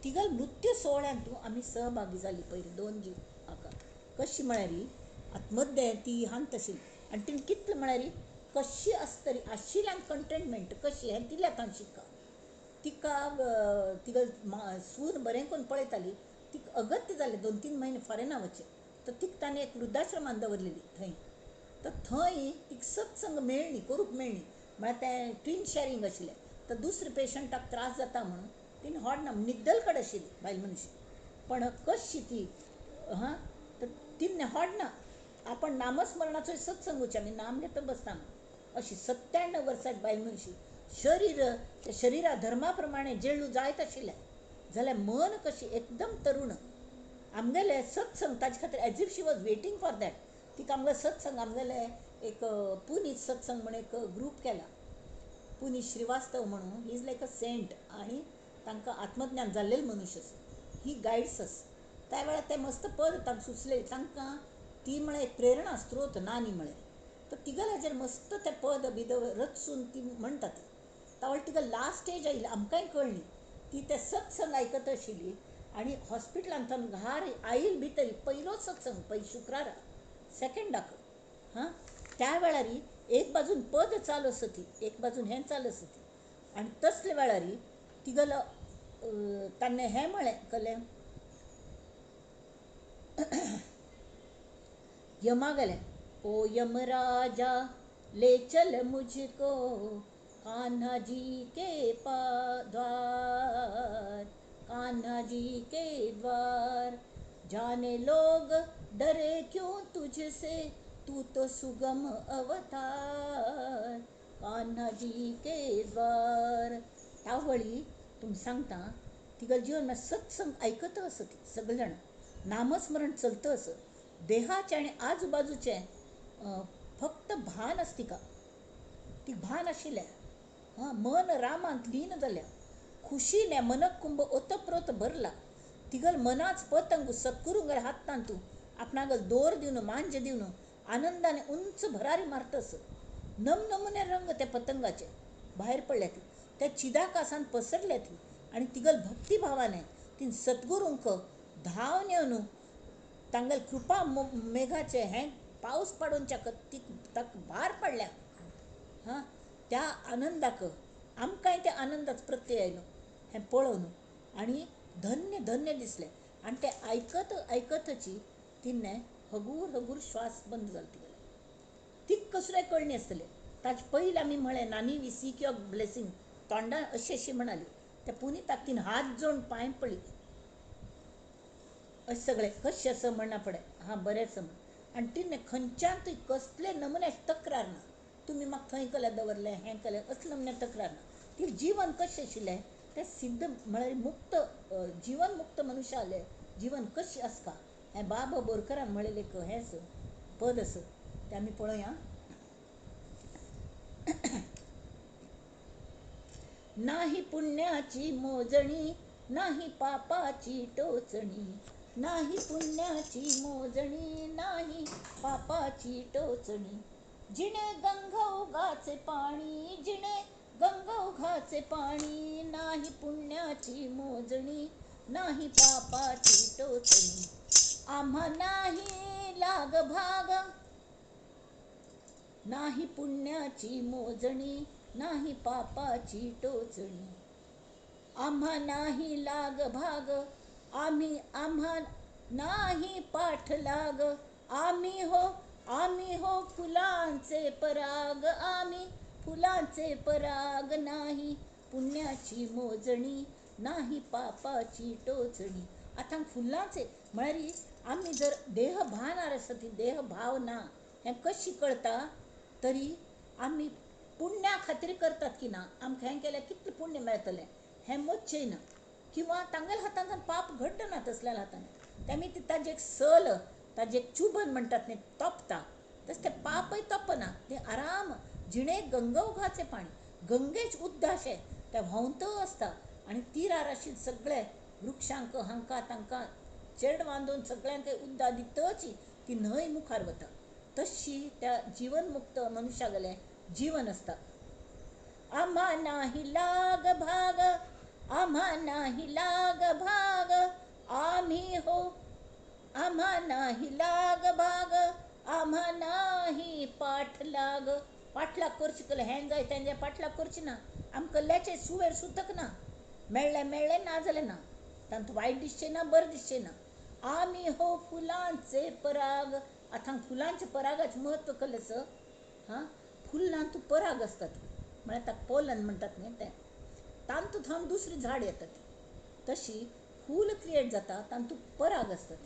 तिगल मृत्यू सोहळ्यांत आमी सहभागी जाली पयली 2 जीव हाका कशी म्हळ्यार आतां मद्दें ती हांत आशिल्ली आनी तिणें कितलें म्हळ्यार कशी आसतली आशिल्ल्यान कंटेंटमेंट कशी हें तिल्या तान शिक्का. तिका तिगल सून बरें करून पळयताली, तिका अगत्य जालें 2-3 म्हयने फॉरेना वचचें, तर तिका ताणें एक वृद्धाश्रमान दवरलेली थंय. तर थंय तिका सत्संग मेळ्ळी करूंक मेळ्ळी, म्हळ्यार तें ट्विन शॅरींग आशिल्लें, तर दुसऱ्या पेशंटाक त्रास जाता म्हणून तिणें हॉड ना निद्दल कडेन आशिल्ली बायल मनशी, पण कशी ती हां, तर तिणें हॉड ना आपण नामस्मरणाचो सत्संग उच्च आमी नाम घेता बसता म्हण अशी 97 वर्साची बायल मनशी शरीर त्या शरीरा धर्मा प्रमाणे जेळू जायत आशिल्लें जाल्यार मन कशी एकदम तरुण. आमगेले सत्संग ताजे खातीर as if she was waiting for that. तिका आमगेलो सत्संग आमगेले एक पुनीत सत्संग म्हण एक ग्रूप केला, पुनीत श्रीवास्तव म्हणून, he is like a saint आनी तांकां आत्मज्ञान जाल्लेले मनुष्य, ही गायड्स अस. त्या वेळार ते मस्त पद तांकां सुचले, तांकां ती म्हळ्यार एक प्रेरणा स्त्रोत नानी म्हळें, तर तिगेल्या हाजेर मस्त तें पद बिद रचून ती म्हणटात. तावळ तिका लास्ट स्टेज आयली आमकांय कळ्ळी, ती ते सत्संग आयकत आशिल्ली आनी हॉस्पिटलांतल्यान घार आयल भितर पयलोच सत्संग पयली शुक्रारा सेकंडाक. हां, त्या वेळार एक बाजून पद चालू आसा ती, एक बाजून हें चालू आसा ती, आनी तसले वेळार तिगेलो ताणें हें म्हळें कलें यमा गेलें, ओ यमराजा ले चल मुझको कान्हा जी के द्वार, कान्हा जी के द्वार, जाने लोग डरे क्यों तुझसे, तू तो सुगम अवतार, कान्हा जी के द्वार. तावळी तुमकां सांगता तिगेलें जीवन सत्संग आयकत आसा ती सगळे जाण, नामस्मरण चलता आसा, देहाचें आनी आजूबाजूचें फक्त भान आसा तिका, ती भान आशिल्लें. हां, मन रामांत लीन जाल्या, खुशीने मनकुंभ ओतप्रोत भरला, तिगल मनाच पतंग सत्कुरुंगेर हातांत तूं आपणागल दोर दिवन मांज दिवन आनंदाने उंच भरारी मारतस, नमनमुने रंग त्या पतंगाचे भायर पडल्या ती, त्या चिदाकासान पसरल्या ती आनी तिगल भक्तिभावाने तीन सद्गुरूंक धांवन येवन तांगेल कृपा मेघाचे हें पावस पाडोवच्या ती ताका भार पडल्या. हां, त्या आनंदाक आमकांय त्या आनंदाचो प्रत्यय आयलो हें पळोवन आनी धन्य धन्य दिसलें. आनी तें आयकत आयकतची तिणें हगूर हगूर श्वास बंद जालो तिगेलो. तीक कसलें कळणी आसतलें. ताजे पयलीं आमी म्हळें नानी we seek your blessing, तोंडान अशें अशें म्हणाली. त्या पुनिताक तीन हात जोडून पांय पडली. अशें सगळें कशें आसा म्हणना पडे, हां बरें आसा म्हण. आनी तिणें खंयच्यान कसले नमुन्याची तक्रार ना, तुमी म्हाका थंय कलें दवरलें हें केलें असले नमुन्या तक्रार ना. ती जीवन कशें आशिल्लें तें सिद्ध म्हळ्यार मुक्त जिवन मुक्त मनुष्यालें जीवन कशें आसता हें बाबा बोरकरान म्हणलें एक हें आसा पद आसा तें आमी पळोवया. नाही पुण्याची मोजणी नाही पापाची टोचणी, नाही पुण्याची मोजणी नाही पापाची टोचणी, जिणे गंगौघाचे पाणी जिणे गंगौघाचे पाणी, नाही पुण्याची मोजणी नाही पापाची टोचणी, आम्हा नाही लाग भाग, नाही पुण्याची मोजणी नाही पापाची टोचणी, आम्हा नाही लाग भाग, आम्ही आम्हा नाही पाठ लाग, आम्ही हो फुलांचे पराग, आम्ही फुलांचे पराग, नाही पुण्याची मोजणी नाही पापाची टोचणी. आतां फुलांचे म्हळ्यार आमी जर देह भानार आसा ती देह भाव ना हें कशी कळटा तरी आमी पुण्या खातीर करतात की ना, आमकां हें केल्यार कितलें पुण्य मेळटलें हें मोजचें ना, किंवा तांगेल्या हातान पाप घडना तसल्या हातान तेमी ताजें एक सल ताजें एक चुबन म्हणटात न्ही तोपता तशें तें पापय तोपना, तें आराम जिणे गंगौघाचें पाणी गंगेच उद्द अशें तें व्हांवत आसता आनी तिरार अशें सगळे वृक्षांक हांकां तांकां चेड बांदून सगळ्यांक उद्दा दितच ती न्हंय मुखार वता. तशी त्या जिवनमुक्त मनुष्यागेलें जीवन आसता. आम्हा नाही लाग भाग, आम्हा नाही लाग भाग, आम्ही हो आम्हा नाही लाग भाग, आम्हा नाही पाठ लाग. पाठलाग करची कल हें जाय तें जाय पाठलाग करची ना, आमकां कल्ल्याचें सुवेर सुतक ना, मेळ्ळें मेळ्ळें ना जालें ना, तातूंत वायट दिसचें ना बरें दिसचें ना. आमी हो फुलांचे पराग. आतां फुलांचे परागाचें म्हत्व कल्लें आसा. हां, फुलांत पराग आसतात म्हळ्यार ताका पोलन म्हणटात न्ही तें, तातूंत थावन दुसरीं झाड येतात, तशी फूल क्रिएट जाता तातूंत पराग आसतात.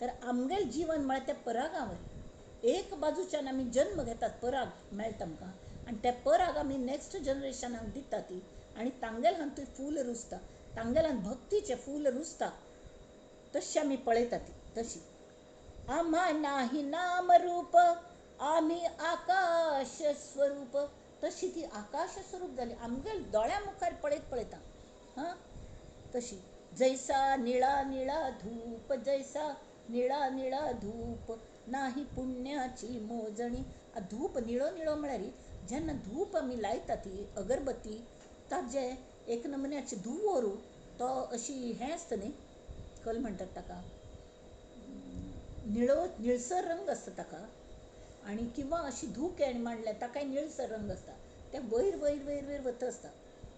तर आमगेलें जीवन म्हळ्यार त्या परागावर एक बाजूच्यान आमी जन्म घेतात, पराग मेळटा आमकां आनी त्या पराग आमी नॅक्स्ट जनरेशनाक दिता ती, आनी तांगेल्या हातूंत फूल रुजता, तांगेल्यान भक्तीचें फूल रुजता, तशें आमी पळयतात ती तशी. आम्हा नाही नाम रूप आम्ही आकाश स्वरूप, तशी ती आकाश स्वरूप जाली आमगेल्या दोळ्या मुखार पळयत पळयता. हां, तशी जैसा निळा निळा धूप, जैसा निळा निळा धूप, नाही पुण्याची मोजणी. धूप निळो निळो म्हळ्यार जेन्ना धूप आमी लायता ती अगरबत्ती ताजें एक नमुन्याचें धुंवर तो अशी हें आसता न्ही कल म्हणटात ताका, निळो निळसर रंग आसता ताका, आनी किंवा अशी धूप हें मांडल्यार ताकाय निळसर रंग आसता, तें वयर वयर वयर वयर वता आसता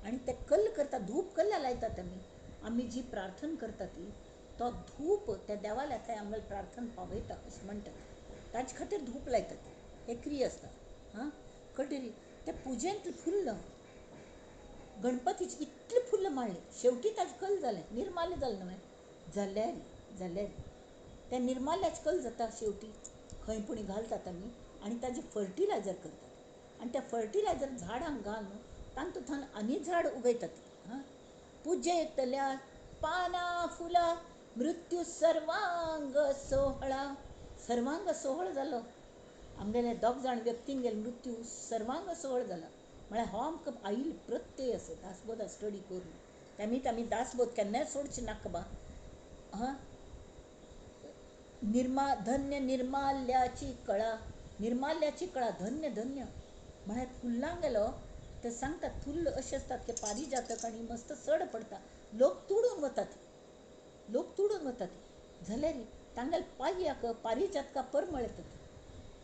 आनी तें कल्ल करता, धूप कल्ला लायतात आमी, आमी जी प्रार्थना करता ती तो धूप त्या देवाल्या थंय आमगेलें प्रार्थना पावयता अशें म्हणटात, ताजे खातीर धूप लायतात, हे क्रिया आसता. हां, कळटली त्या पुजेंत फुल्ल गणपतीचें इतलें फुल्ल माळ्ळें, शेवटी ताजें कल जालें, निर्माल्य जालें न्हय, जाल्यार जाल्यार त्या निर्माल्याचें कल जाता शेवटी खंय पुणी घालतात आमी आनी ताजें फर्टिलायजर करतात आनी त्या फर्टिलायजर झाडांक घालून तातूंत आनी झाड उगयतात. हां, पुजेंतल्या पानां फुलां मृत्यू सर्वांग सोहळा, सर्वांग सोहळ जालो आमगेले दोग जाण व्यक्तींगेले मृत्यू सर्वांग सोहळ जाला म्हळ्यार हो आमकां आयिल्लो प्रत्यय आसा दासबोधा स्टडी करून, तेमी आमी दासबोध केन्नाय सोडचे नाका बा. हां, निर्मा धन्य निर्माल्याची कळा, निर्माल्याची कळा धन्य धन्य म्हळ्यार फुल्लां गेलो ते सांगतात फुल्ल अशें आसतात की पारिजातक आनी मस्त चड पडटा, लोक तुडून वतात, लोक तुडून वतात, जाल्यार तांगेल्या पांयाक पारिजातका परमळ येतात,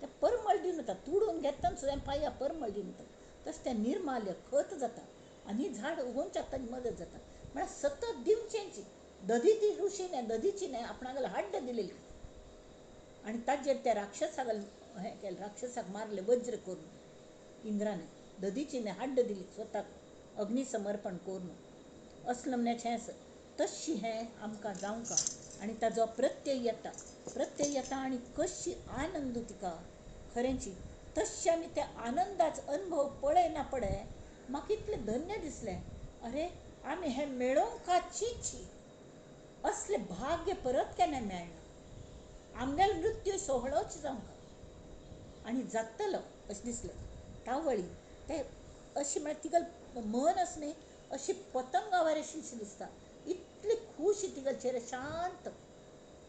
ते परमळ दिवन वतात, तुडून घेतना सुद्दां पांया परमळ दिवन वतात, तशें तें निर्माल्य खत जाता आनी झाड उगोवच्याक ताजी मदत जाता. म्हळ्यार सतत दिवचेंची दधीची ऋषीने दधीचीने आपणागेलें हड्ड दिलेली, आनी ताजेर त्या राक्षसाक हें केलें, राक्षसाक मारलें वज्र करून इंद्राने, दधीचीने हाड्ड दिली स्वताक अग्नी समर्पण करून. असलें नमुन्याचें आसा. तशी हें आमकां जावंका आनी ताजो प्रत्यय येता, प्रत्यय येता आनी कशी आनंद तिका खरेंची. तशें आमी त्या आनंदाचो अनुभव पळय ना पळय म्हाका इतलें धन्य दिसलें, अरे आमी हें मेळोवंका चिंतची, असलें भाग्य परत केन्ना मेळना. आमगेलो मृत्यू सोहळोच जावंका आनी जातलो अशें दिसलें. तावळी ते अशें म्हळ्यार तिगेलें मन आसा न्ही अशी पतंगावर अशी दिसता, इतली खूश तिगेले चेहरे, शांत,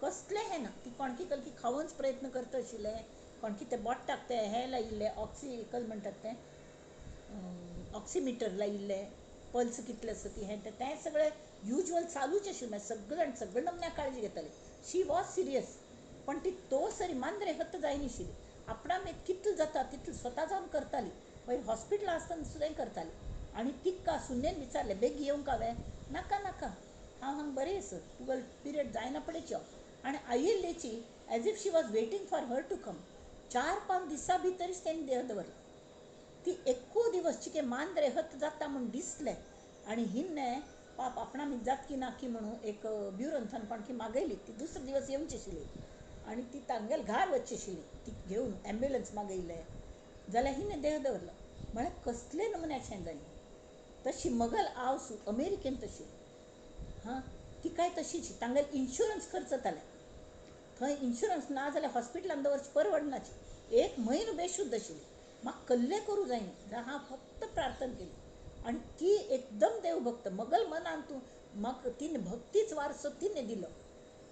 कसलें हें ना. ती कोणकी कलकी खावंच प्रयत्न करता आशिल्लें, कोणकी ते बोट्टाक ते हें लायिल्लें, ऑक्सिकल म्हणटात तें, ऑक्सिमिटर लायिल्लें, पल्स कितले आसा ती हें तें सगळें युज्वल चालूच आशिल्लें. सगळे जाण सगळे नमुन्याक काळजी घेताली. शी वॉज सिरियस, पण ती तो सरी मांद्रे हत्त जायनाशिल्ली. आपणा मेद कितलें जाता तितलें स्वता जावन करताली. मागीर हॉस्पिटलां आसतना सुद्दां करताली. आनी तिका सुनेन विचारलें, बेगी येवंक हांवें? नाका नाका, हांव हांगा बरें आसा, तुगेलो पिरियड जायना पडेच यो. आनी आयिल्लेची as if she was waiting for her to come. 4-5 दिसां भितरच तेणी देह दवरलो. ती एकू दिवस चिके मांद्रे हत जाता म्हूण दिसलें आनी हिन्ने पाप आपणा मीत जातकी ना की म्हणून एक ब्युरोंतल्यान कोणकी मागयली. ती दुसरे दिवस येवची आशिल्ली आनी ती तांगेल घार वचची आशिल्ली, ती घेवन ॲम्ब्युलन्स मागयले जाल्यार हिणे देह दवरलो. म्हळ्यार कसले नमुन्याचें जालें. तशी मगल आवसू अमेरिकेन तशी, हां, तिकाय तशीच. तांगेल इन्शुरन्स खर्च जातालें थंय, इन्शुरन्स ना जाल्यार हॉस्पिटलान दवरची परवडनाची. 1 म्हयनो बेशुद्ध आशिल्ली. म्हाका कल्ले करूं जायना जाल्यार हांव फक्त प्रार्थना केली. आनी ती एकदम देवभक्त, मगल मनान तूं म्हाका तिणे भक्तीच वारसो तिणे दिलो.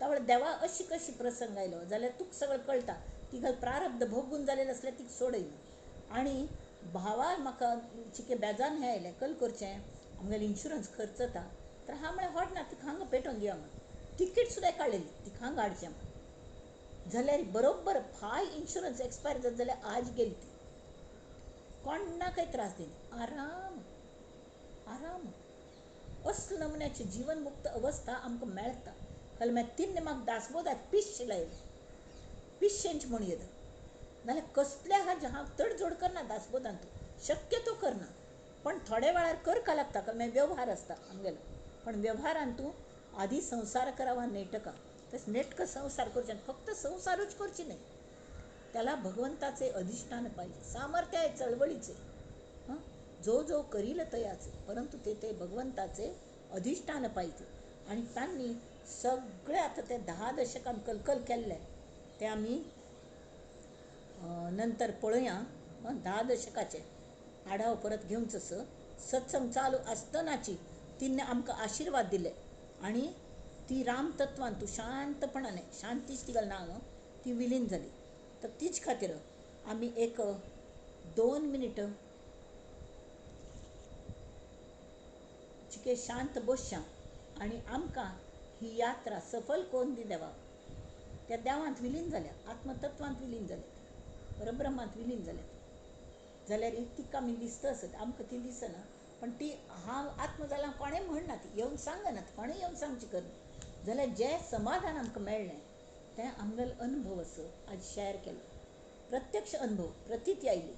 तावळ देवा अशी कशी प्रसंग आयलो जाल्यार तुका सगळें कळटा. तिका प्रारब्ध भोगून जालेलें आसल्यार तिका सोडयना. आनी भावार म्हाका चिके बेजान हें आयलें, कल करचें आमगेलें इन्शुरन्स खर्च जाता. तर हांव म्हळें हॉट ना, तिका हांगा पेटोवन दिया म्हण. तिकीट सुद्दां काडलेली तिका हांगा हाडचें म्हण. जाल्यार बरोबर फाय इन्शुरन्स एक्सपायर जात जाल्यार आज गेली ती. कोणाकय त्रास दिना, आराम आराम. असले नमुन्याची जीवनमुक्त अवस्था आमकां मेळटा. कल मागीर तिन्ने म्हाका दासबोधाक पिश्श लायलें, पिश्शेंच म्हूण येता. नाल्यार कसल्या हाजें हांव तडजोड करना दासबोधान, तूं शक्यतो करना, पण थोड्या वेळार करका लागता. कारण मागीर व्यवहार आसता आमगेलो. पण व्यवहारान तूं आदी संवसार करावा नेटका, तशें नेटकं संवसार करचें, फक्त संवसारूच करची न्हय, त्याला भगवंताचे अधिष्ठान पाहिजे, सामर्थ्य आहे चळवळीचे. हां, जो जो करील तयाचे, परंतु ते ते भगवंताचे अधिष्ठान पाहिजे. आनी तांणी सगळे आतां ते 10 दशकान कलकल केल्ले ते आमी नंतर पळोवया. 10 दशकाचे आढाव परत घेवचो असो. सत्संग चालू आसतनाची तिने आमकां आशिर्वाद दिले आनी ती रामतत्वान तूं शांतपणाने, शांतीच तिगेलें नांव न्हू, ती विलीन जाली. तर तीच खातीर आमी 1-2 मिनट चिके शांत बसया आनी आमकां ही यात्रा सफल कोन्न दी देवा. त्या देवांत विलीन जाल्या, आत्मतत्वांत विलीन जाल्या, परब्रह्मांत विलीन जाल्या. जाल्यार तिका आमी दिसता आसत, आमकां ती दिसना, पण ती हांव आत्म जाल्यार कोणें म्हणना, ती येवन सांगना, कोणें येवन सांगची करना. जाल्यार जें समाधान आमकां मेळ्ळें तें आमगेलो अनुभव असो आज शेअर केलो, प्रत्यक्ष अनुभव, प्रतीती आयली.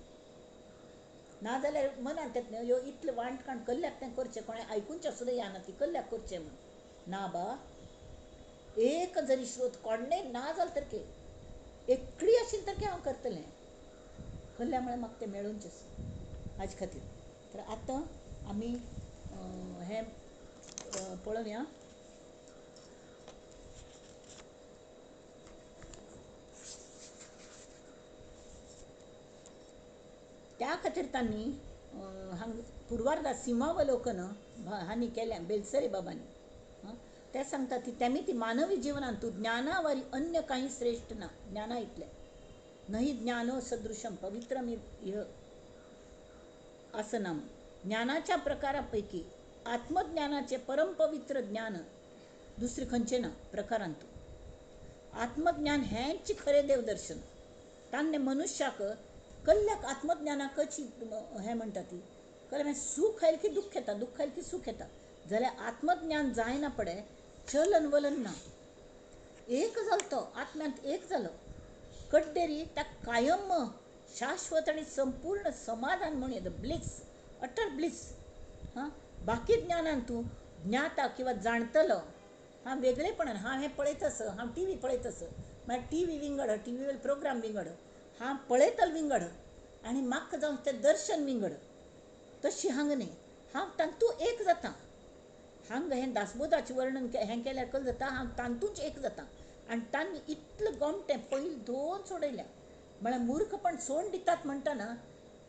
नाजाल्यार मनांत येत न्हय, ह्यो इतलें वांटकाण कल्ल्याक तें करचें, कोणें आयकुचें सुद्दां येना ती कल्ल्याक करचें म्हूण. ना बा, एक जरी स्रोत कोणें ना जालें तर के एकली आशिल्ली तर के हांव करतलें. कल्ल्या म्हळ्यार म्हाका तें मेळूनचें आसा हाजे खातीर. तर आतां आमी हें पळोवया. त्या खातीर तांणी हांगा पुर्वार्धा सिंहावलोकन हांणी केलें, बेलसरे बाबांनी. ते सांगता ती तेमी ती मानवी जिवनांत तूं ज्ञानावारी अन्य काही श्रेष्ठ ना, ज्ञाना इतलें नही ज्ञानो सदृशम पवित्रम इह असं नाम. ज्ञानाच्या प्रकारापैकी आत्मज्ञानाचे परमपवित्र ज्ञान दुसरें खंयचें ना प्रकारांतू. आत्मज्ञान हेंच खरें देवदर्शन. तांणे मनुष्याक कल्ल्याक आत्मज्ञानाकच हें म्हणटा ती कल्ल्या मागीर सूख आयलें की दुख्ख येता, दुख्ख आयलें की सूख येता. जाल्यार आत्मज्ञान जायना पडे चलन वलन ना, एक जालो तो आत्म्यांत एक जालो. कड्डेरी ताका कायम शाश्वत आनी संपूर्ण समाधान म्हूण येता, ब्लिस, अटर ब्लिस. हां, बाकी ज्ञानान तूं ज्ञाता किंवा जाणतलो. हांव वेगळेपणान हांव हें पळयत आसा, हांव टी व्ही पळयत आसा, म्हळ्यार टी व्ही विंगड, टी व्ही वयलो प्रोग्राम विंगड, हांव पळयतलो विंगड आनी म्हाका जावन तें दर्शन विंगड. तशी हांगा न्ही, हांव तातूंत एक जाता. हांगा हें दासबोधाचें वर्णन हें केल्यार कशें जाता, हांव तातूंच एक जाता. आनी तांणी इतलें गोमटें पयलीं दोन सोडयल्या, म्हळ्यार मूर्खपण सोडून दितात म्हणटना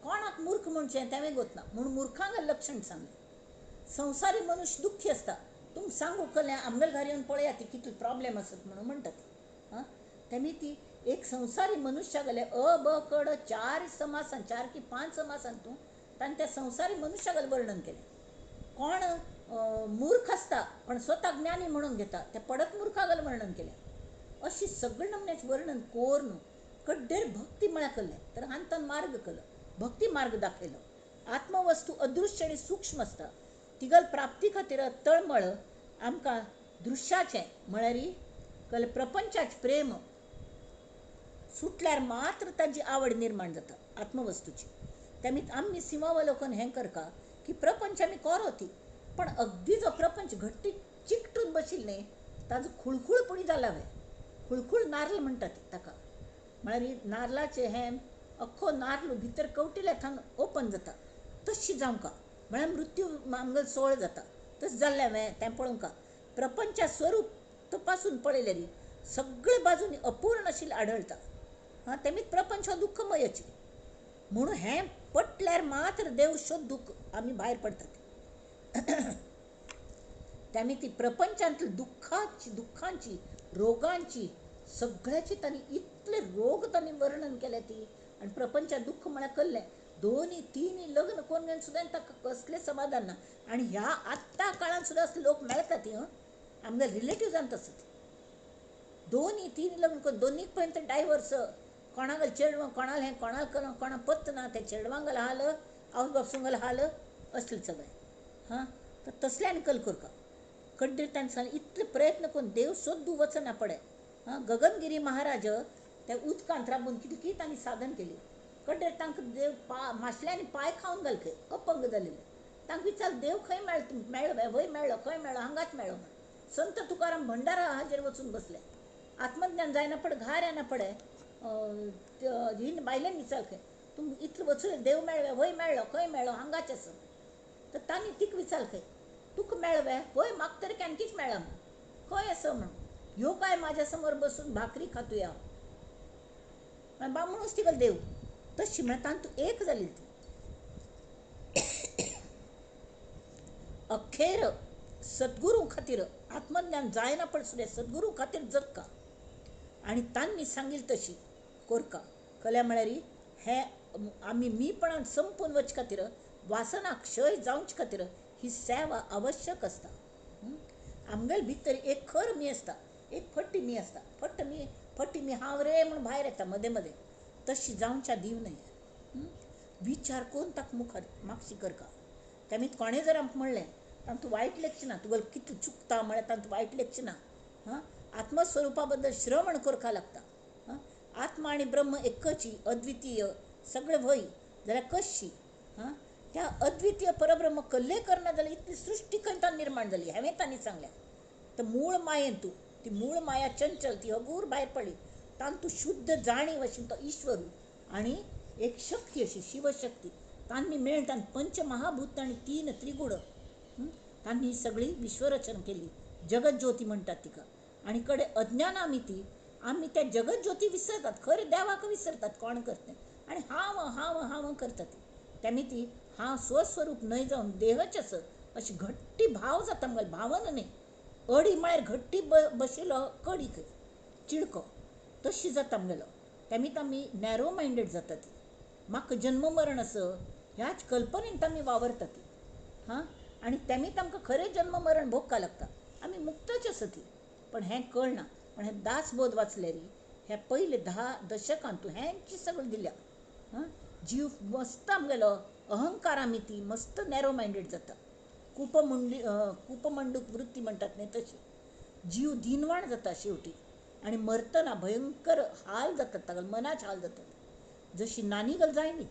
कोणाक मूर्ख म्हणचें तेंवूय गोत ना, म्हूण मुर्खांक लक्षण सांगलें. संवसारी मनुष्य दुख्खी आसता, तुमकां सांगू कल्याण आमगेल्या घरा येवन पळयात ती कितले प्रॉब्लेम आसत म्हणून म्हणटात. आं, तेमी ती एक संवसारी मनुष्या गेले अ ब क ड चार समासान, 4 की 5 समासान तूं ताणें त्या संवसारी मनुष्या गेले वर्णन केलें. कोण मूर्ख आसता पण स्वता ज्ञानी म्हणून घेता, ते पडत मूर्खा गेले वर्णन केलें. अशी सगळे नमन्याचें वर्णन कोरून कड्डेर भक्ती म्हळ्यार केलें तर हांतन मार्ग केलो, भक्ती मार्ग दाखयलो. आत्मवस्तू अदृश्य आनी सूक्ष्म आसता, तिगल प्राप्ती खातीर तळमळ आमकां दृश्याचें म्हळ्यार कल प्रपंचाचें प्रेम सुटल्यार मात्र ताजी आवड निर्माण जाता आत्मवस्तूची. तेमी आमी सिंहावलोकन हें करका की प्रपंच आमी कोरो ती, पण अगदी जो प्रपंच घट्टी चिकटून बशिल्ले न्ही ताजो खुळखुळपणी जाला वे, खुळखुळ नारल म्हणटात ताका. म्हळ्यार नारलाचें हें अख्खो नारल भितर कवटिल्या थावन ओपन जाता, तशी जावंका म्हळ्यार मृत्यू आमगेलो सोळ जाता तशें जाल्लें हांवें तें पळोवंका. प्रपंचा स्वरूप तपासून पळयल्यार सगळे बाजूनी अपूर्ण आशिल्लें आढळटा. हां, तेमी प्रपंच हो दुख्खमयच, म्हणून हें पटल्यार मात्र देव शोधूक आमी भायर पडटात. तेमी ती प्रपंचांतली दुख्खाची, दुख्खांची, रोगांची, सगळ्याची तांणी इतले रोग तांणी वर्णन केले ती. आनी प्रपंचात दुख्ख म्हळ्यार कल्लें 2 3 लग्न करून घेवन सुद्दां ताका कसलें समाधान ना. आनी ह्या आत्तां काळांत सुद्दां असले लोक मेळटा ती. आमगे रिलेटिव्जान तसो 2 3 लग्न करून दोनीक पर्यंत डायवर्स, कोणागेल चेडवां, कोणाल हें, कोणाल करून, कोणा पत्त ना, ते चेडवांगेल हाल, आवय बापसूंगेल हाल, असले सगळें. हां, तर तसल्यान कल करका कड्डेर ताणें सांगलें इतले प्रयत्न करून देव सोदू वचना पडे. हां, गगनगिरी महाराज त्या उदकांत राबून कितें कितें तांणी साधन केली, कड्डेर तांकां देव मासल्यांनी पांय खावन घाल खंय, अपंग जालेले. तांकां विचार देव खंय मेळ्ळो, मेळ्ळो वय मेळ्ळो, खंय मेळ्ळो, हांगाच मेळ्ळो म्हण. संत तुकाराम भंडारा हाजेर वचून बसले, आत्मज्ञान जायना पडे, घार येना पडे, ही बायलेन विचार खंय तूं इतलें वचून देव मेळ्ळो वय मेळ्ळो, खंय मेळ्ळो, हांगाच आसा. तर तांणी तिका विचार खंय तुका मेळ्ळो वय, म्हाका तरी केन्कीच मेळ्ळा म्हण, खंय आसा म्हण, ह्यो काय म्हाज्या समोर बसून भाकरी खातुया बामणूच तिका देव. तशी म्हळ्यार तातूंत एक जाली ती. अखेर सद्गुरू खातीर आत्मज्ञान जायना पण सुद्दां सद्गुरू खातीर जगका आनी तांणी सांगिल तशी कोरका. कल्या म्हळ्यार हे आमी मीपणान संपून वच खातीर, वासना क्षय जावचे खातीर ही सेवा आवश्यक आसता. आमगेले भितर एक खर मी आसता, एक फट्टी मी आसता, फट्ट मी, फट्टी मी हांव रे म्हूण भायर येता मदें मदें, तशी जावच्या दिव न्हय. विचार करून ताका मुखार मागशी करका. तेमी कोणें जर आमकां म्हणलें तातूंत वायट लेखचें ना, तुगेलें कितलें चुकता म्हळ्यार तातूंत वायट लेखचें ना. हां, आत्मस्वरुपा बद्दल श्रवण करपा लागता. हां, आत्मा आनी ब्रह्म एकची अद्वितीय सगळें व्हय जाल्यार कशी. हां, त्या अद्वितीय परब्रह्म कल्ले करना जाल्यार इतली सृश्टी खंय तांणी निर्माण जाली हांवें तांणी सांगल्या. तर मूळ मायेन तूं ती मूळ माया चंचल ती हगूर भायर पडली, तातूंत शुद्ध जाणीव अशी तो ईश्वर आनी एक शक्ती अशी शिवशक्ती तांणी मेळून तांणी पंचमहाभूत आनी 3 त्रिगुण तांणी ही सगळी विश्वरचना केली. जगज्योती म्हणटात तिका. आनी कडे अज्ञान आमी ती आमी त्या जगज्योती विसरतात, खरें देवाक विसरतात कोण करता आनी हांव हांव हांव करतात. तेमी ती हांव स्वस्वरूप न्हय जावन देहच आसा अशी घट्टी भाव जाता आमगेलो, भावन न्हय अडी म्हळ्यार घट्टी बशिल्लो कडी खंय चिडको तशी जाता आमगेलो. तेमीत आमी नॅरो मायंडेड जाता ती, म्हाका जन्म मरण आसा ह्याच कल्पनेन आमी वावरता ती. हां, आनी तेमीत आमकां खरें जन्म मरण भोगपाक लागता, आमी मुक्तच आसा ती, पण हें कळना. पण हें दासबोध वाचल्यार ह्या पयले 10 दशकांत हेंची सगळें दिल्या. हां, जीव मस्त आमगेलो अहंकार आमी ती मस्त नॅरो मायंडेड जाता, कूपमंडूक वृत्ती म्हणटात न्ही तशी. जीव दिनवाण जाता शेवटी आनी मरतना भयंकर हाल जातात ताका, मनाचे हाल जातात. जशी नानी गल जाय न्ही,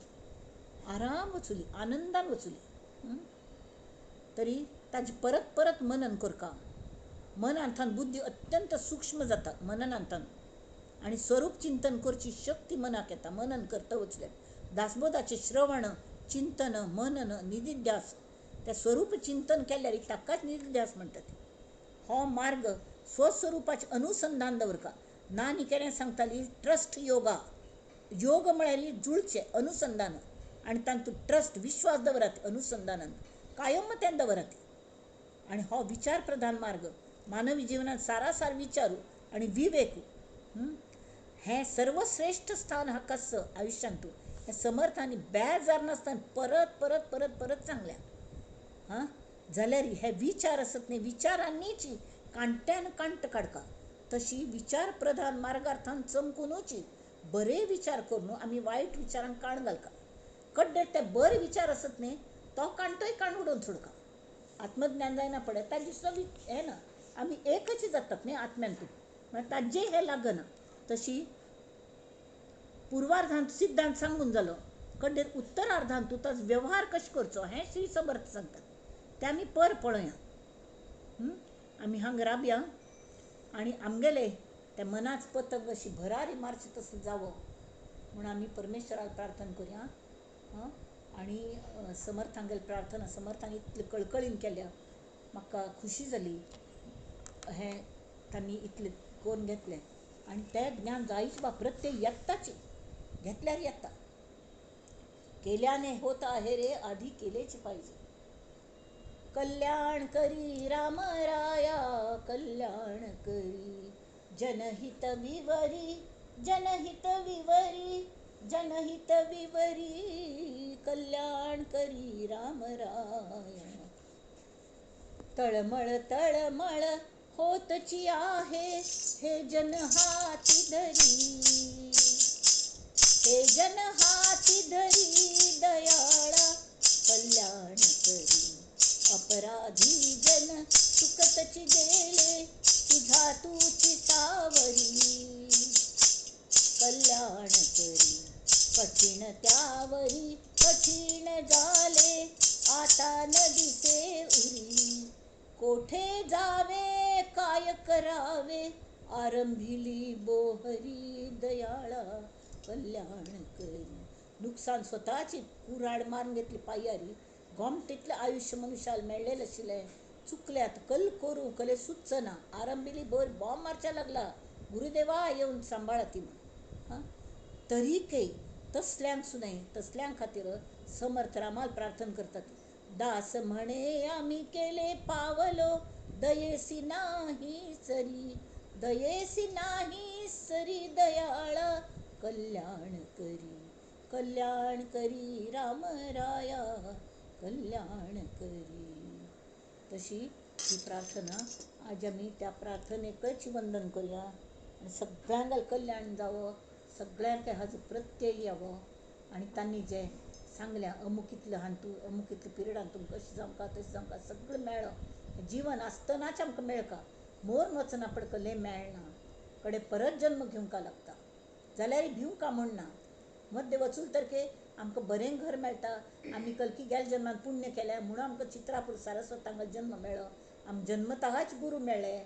आराम वचुली, आनंदान वचुली. तरी ताजें परत परत मनन करका. मनांतान बुद्धी अत्यंत सूक्ष्म जाता मननांतान, आनी स्वरूप चिंतन करची शक्ती मनाक येता मनन करता वचल्यार. दासबोधाचें श्रवण, चिंतन, मनन, निदिध्यास, त्या स्वरूप चिंतन केल्यार ताकाच निदिध्यास म्हणटात. हो मार्ग स्वस्वरुपाचें अनुसंधान दवरका. नानी केन्ना सांगताली ट्रस्ट योगा. योग म्हळ्यार जुळचें अनुसंधान, आनी तातूंत ट्रस्ट विश्वास दवरात अनुसंधानान, कायम तें दवरात. आनी हो विचार प्रधान मार्ग मानवी जिवनांत सारासार विचारू आनी विवेक हें सर्वश्रेश्ठ स्थान हाका आयुश्यांतू. हें समर्थांनी बेजार नासतना परत परत परत परत सांगल्या. हां, जाल्यार हे विचार आसत न्ही, विचारांनीच कांट्यान कांट काडका. तशी विचार प्रधान मार्गार्थान चमकुनूच बरे विचार करून आमी वायट विचारांक काण घालका. कड्डे ते बरे विचार आसत न्ही तो कांटोय काण उडोवन सोडका. आत्मज्ञान जायना पडे ताजें सुद्दां हें ना, आमी एकच जातात न्ही आत्म्यांतून, म्हळ्यार ताजें हें लागना. तशी पुर्वार्धांत सिद्धांत सांगून जालो, कड्डेर उत्तरार्धांत ताचो वेव्हार कशें करचो हें श्री समर्थ सांगतात. तें आमी पर पळोवया. आमी हांगा राबया आनी आमगेले त्या मनाच पतंग अशी भरारी मारची तसो जावो म्हूण आमी परमेश्वराक प्रार्थना करुया. आनी समर्थांगेली प्रार्थना समर्थान इतले कळकळीन केल्या, म्हाका खुशी जाली हें तांणी इतलें करून घेतलें. आनी तें ज्ञान जायच बा, प्रत्यय येताच, घेतल्यार येता. केल्याने होत आहे रे, आधी केलेच पाहिजे. कल्याण करी राम राया, कल्याण करी, जनहित विवरी, जनहित विवरी, जनहित विवरी, कल्याण करी राम राया. तळमळ तळमळ होतची आहे हे जन हाती धरी, हे जन हाती धरी दयाळा कल्याण करी. अपराधी जन चुकतची गेले तुझा तुझी सावरी, कल्याण करी. कठीण त्यावरी कठीण झाले आता न दिसे उरी, कोठे जावे काय करावे आरंभिली बोहरी दयाळा कल्याण करी. नुकसान स्वताची कुऱ्हाड मारून घेतली पांयारी, गोमटेंतलें आयुश्य मनुष्याला मेळ्ळेलें आशिल्लें, चुकल्यात कल करूं कले सुचना, आरंभिली बोर बॉम्ब मारच्या लागला, गुरुदेवा येवन सांबाळा ती म्हण. हां, तरीकय तसल्यांक सुद्दां तसल्यां खातीर समर्थ रामाल प्रार्थना करतात. दास म्हणे आमी केले पावलो दयेसी नाही सरी, दयेसी नाही सरी दयाळा कल्याण करी, कल्याण करी राम राया कल्याण करी. तशी ही प्रार्थना आज आमी त्या प्रार्थनेकच वंदन करुया आनी सगळ्यांक कल्याण जावो, सगळ्यांक हाजो प्रत्यय यावो. आनी तांणी जें सांगल्या अमूक इतलें हातूंत अमूक इतले पिरियडान तुमकां अशें जावंका तशें जावंका सगळें मेळ्ळो. जिवन आसतनाच आमकां मेळका, मोर वचना पडकलें मेळना, कडेन परत जन्म घेवंक लागता जाल्यार भिवंका म्हूण ना. मध्य वचून तर के आमकां बरें घर मेळटा, आमी कलकी गेल्या जन्मान पुण्य केलें म्हणून आमकां चित्रापूर सारस्वत हांगा जन्म मेळ्ळो, आमकां जन्मतहाच गुरू मेळ्ळे,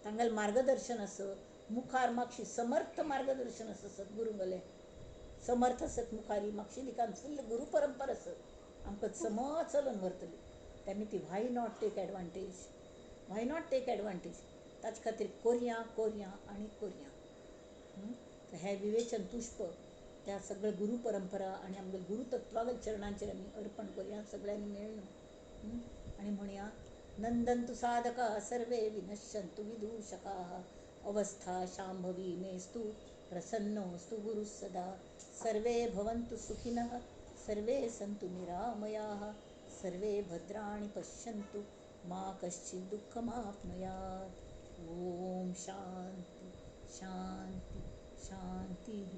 तांगेलें मार्गदर्शन आसा मुखार, मागशी समर्थ मार्गदर्शन आसा सद्गुरूंगेलें, समर्थ आसत मुखारी मागशी दिकान फुल्ल गुरू परंपरा आसत आमकां समज चलोवन व्हरतली. तेमी ती why not take advantage, why not take advantage. ताचे खातीर कोरया कोरया आनी कोरया. हें विवेचन पुष्प त्या सगळे गुरू परंपरा आनी आमगे गुरू तत्वागत चरणांचेर आमी अर्पण करुया सगळ्यांनी मेळून. आनी म्हणया, नंदन्तु साधका सर्वे विनश्यन्तु विदूषकाः, अवस्था शांभवी मेस्तु प्रसन्नोस्तु गुरुः सदा. सर्वे भवन्तु सुखिनः, सर्वे सन्तु निरामयाः, सर्वे भद्राणि पश्यन्तु मा कश्चित् दुःखमाप्नुयात्. ॐ शान्ति शान्ति शान्तिः.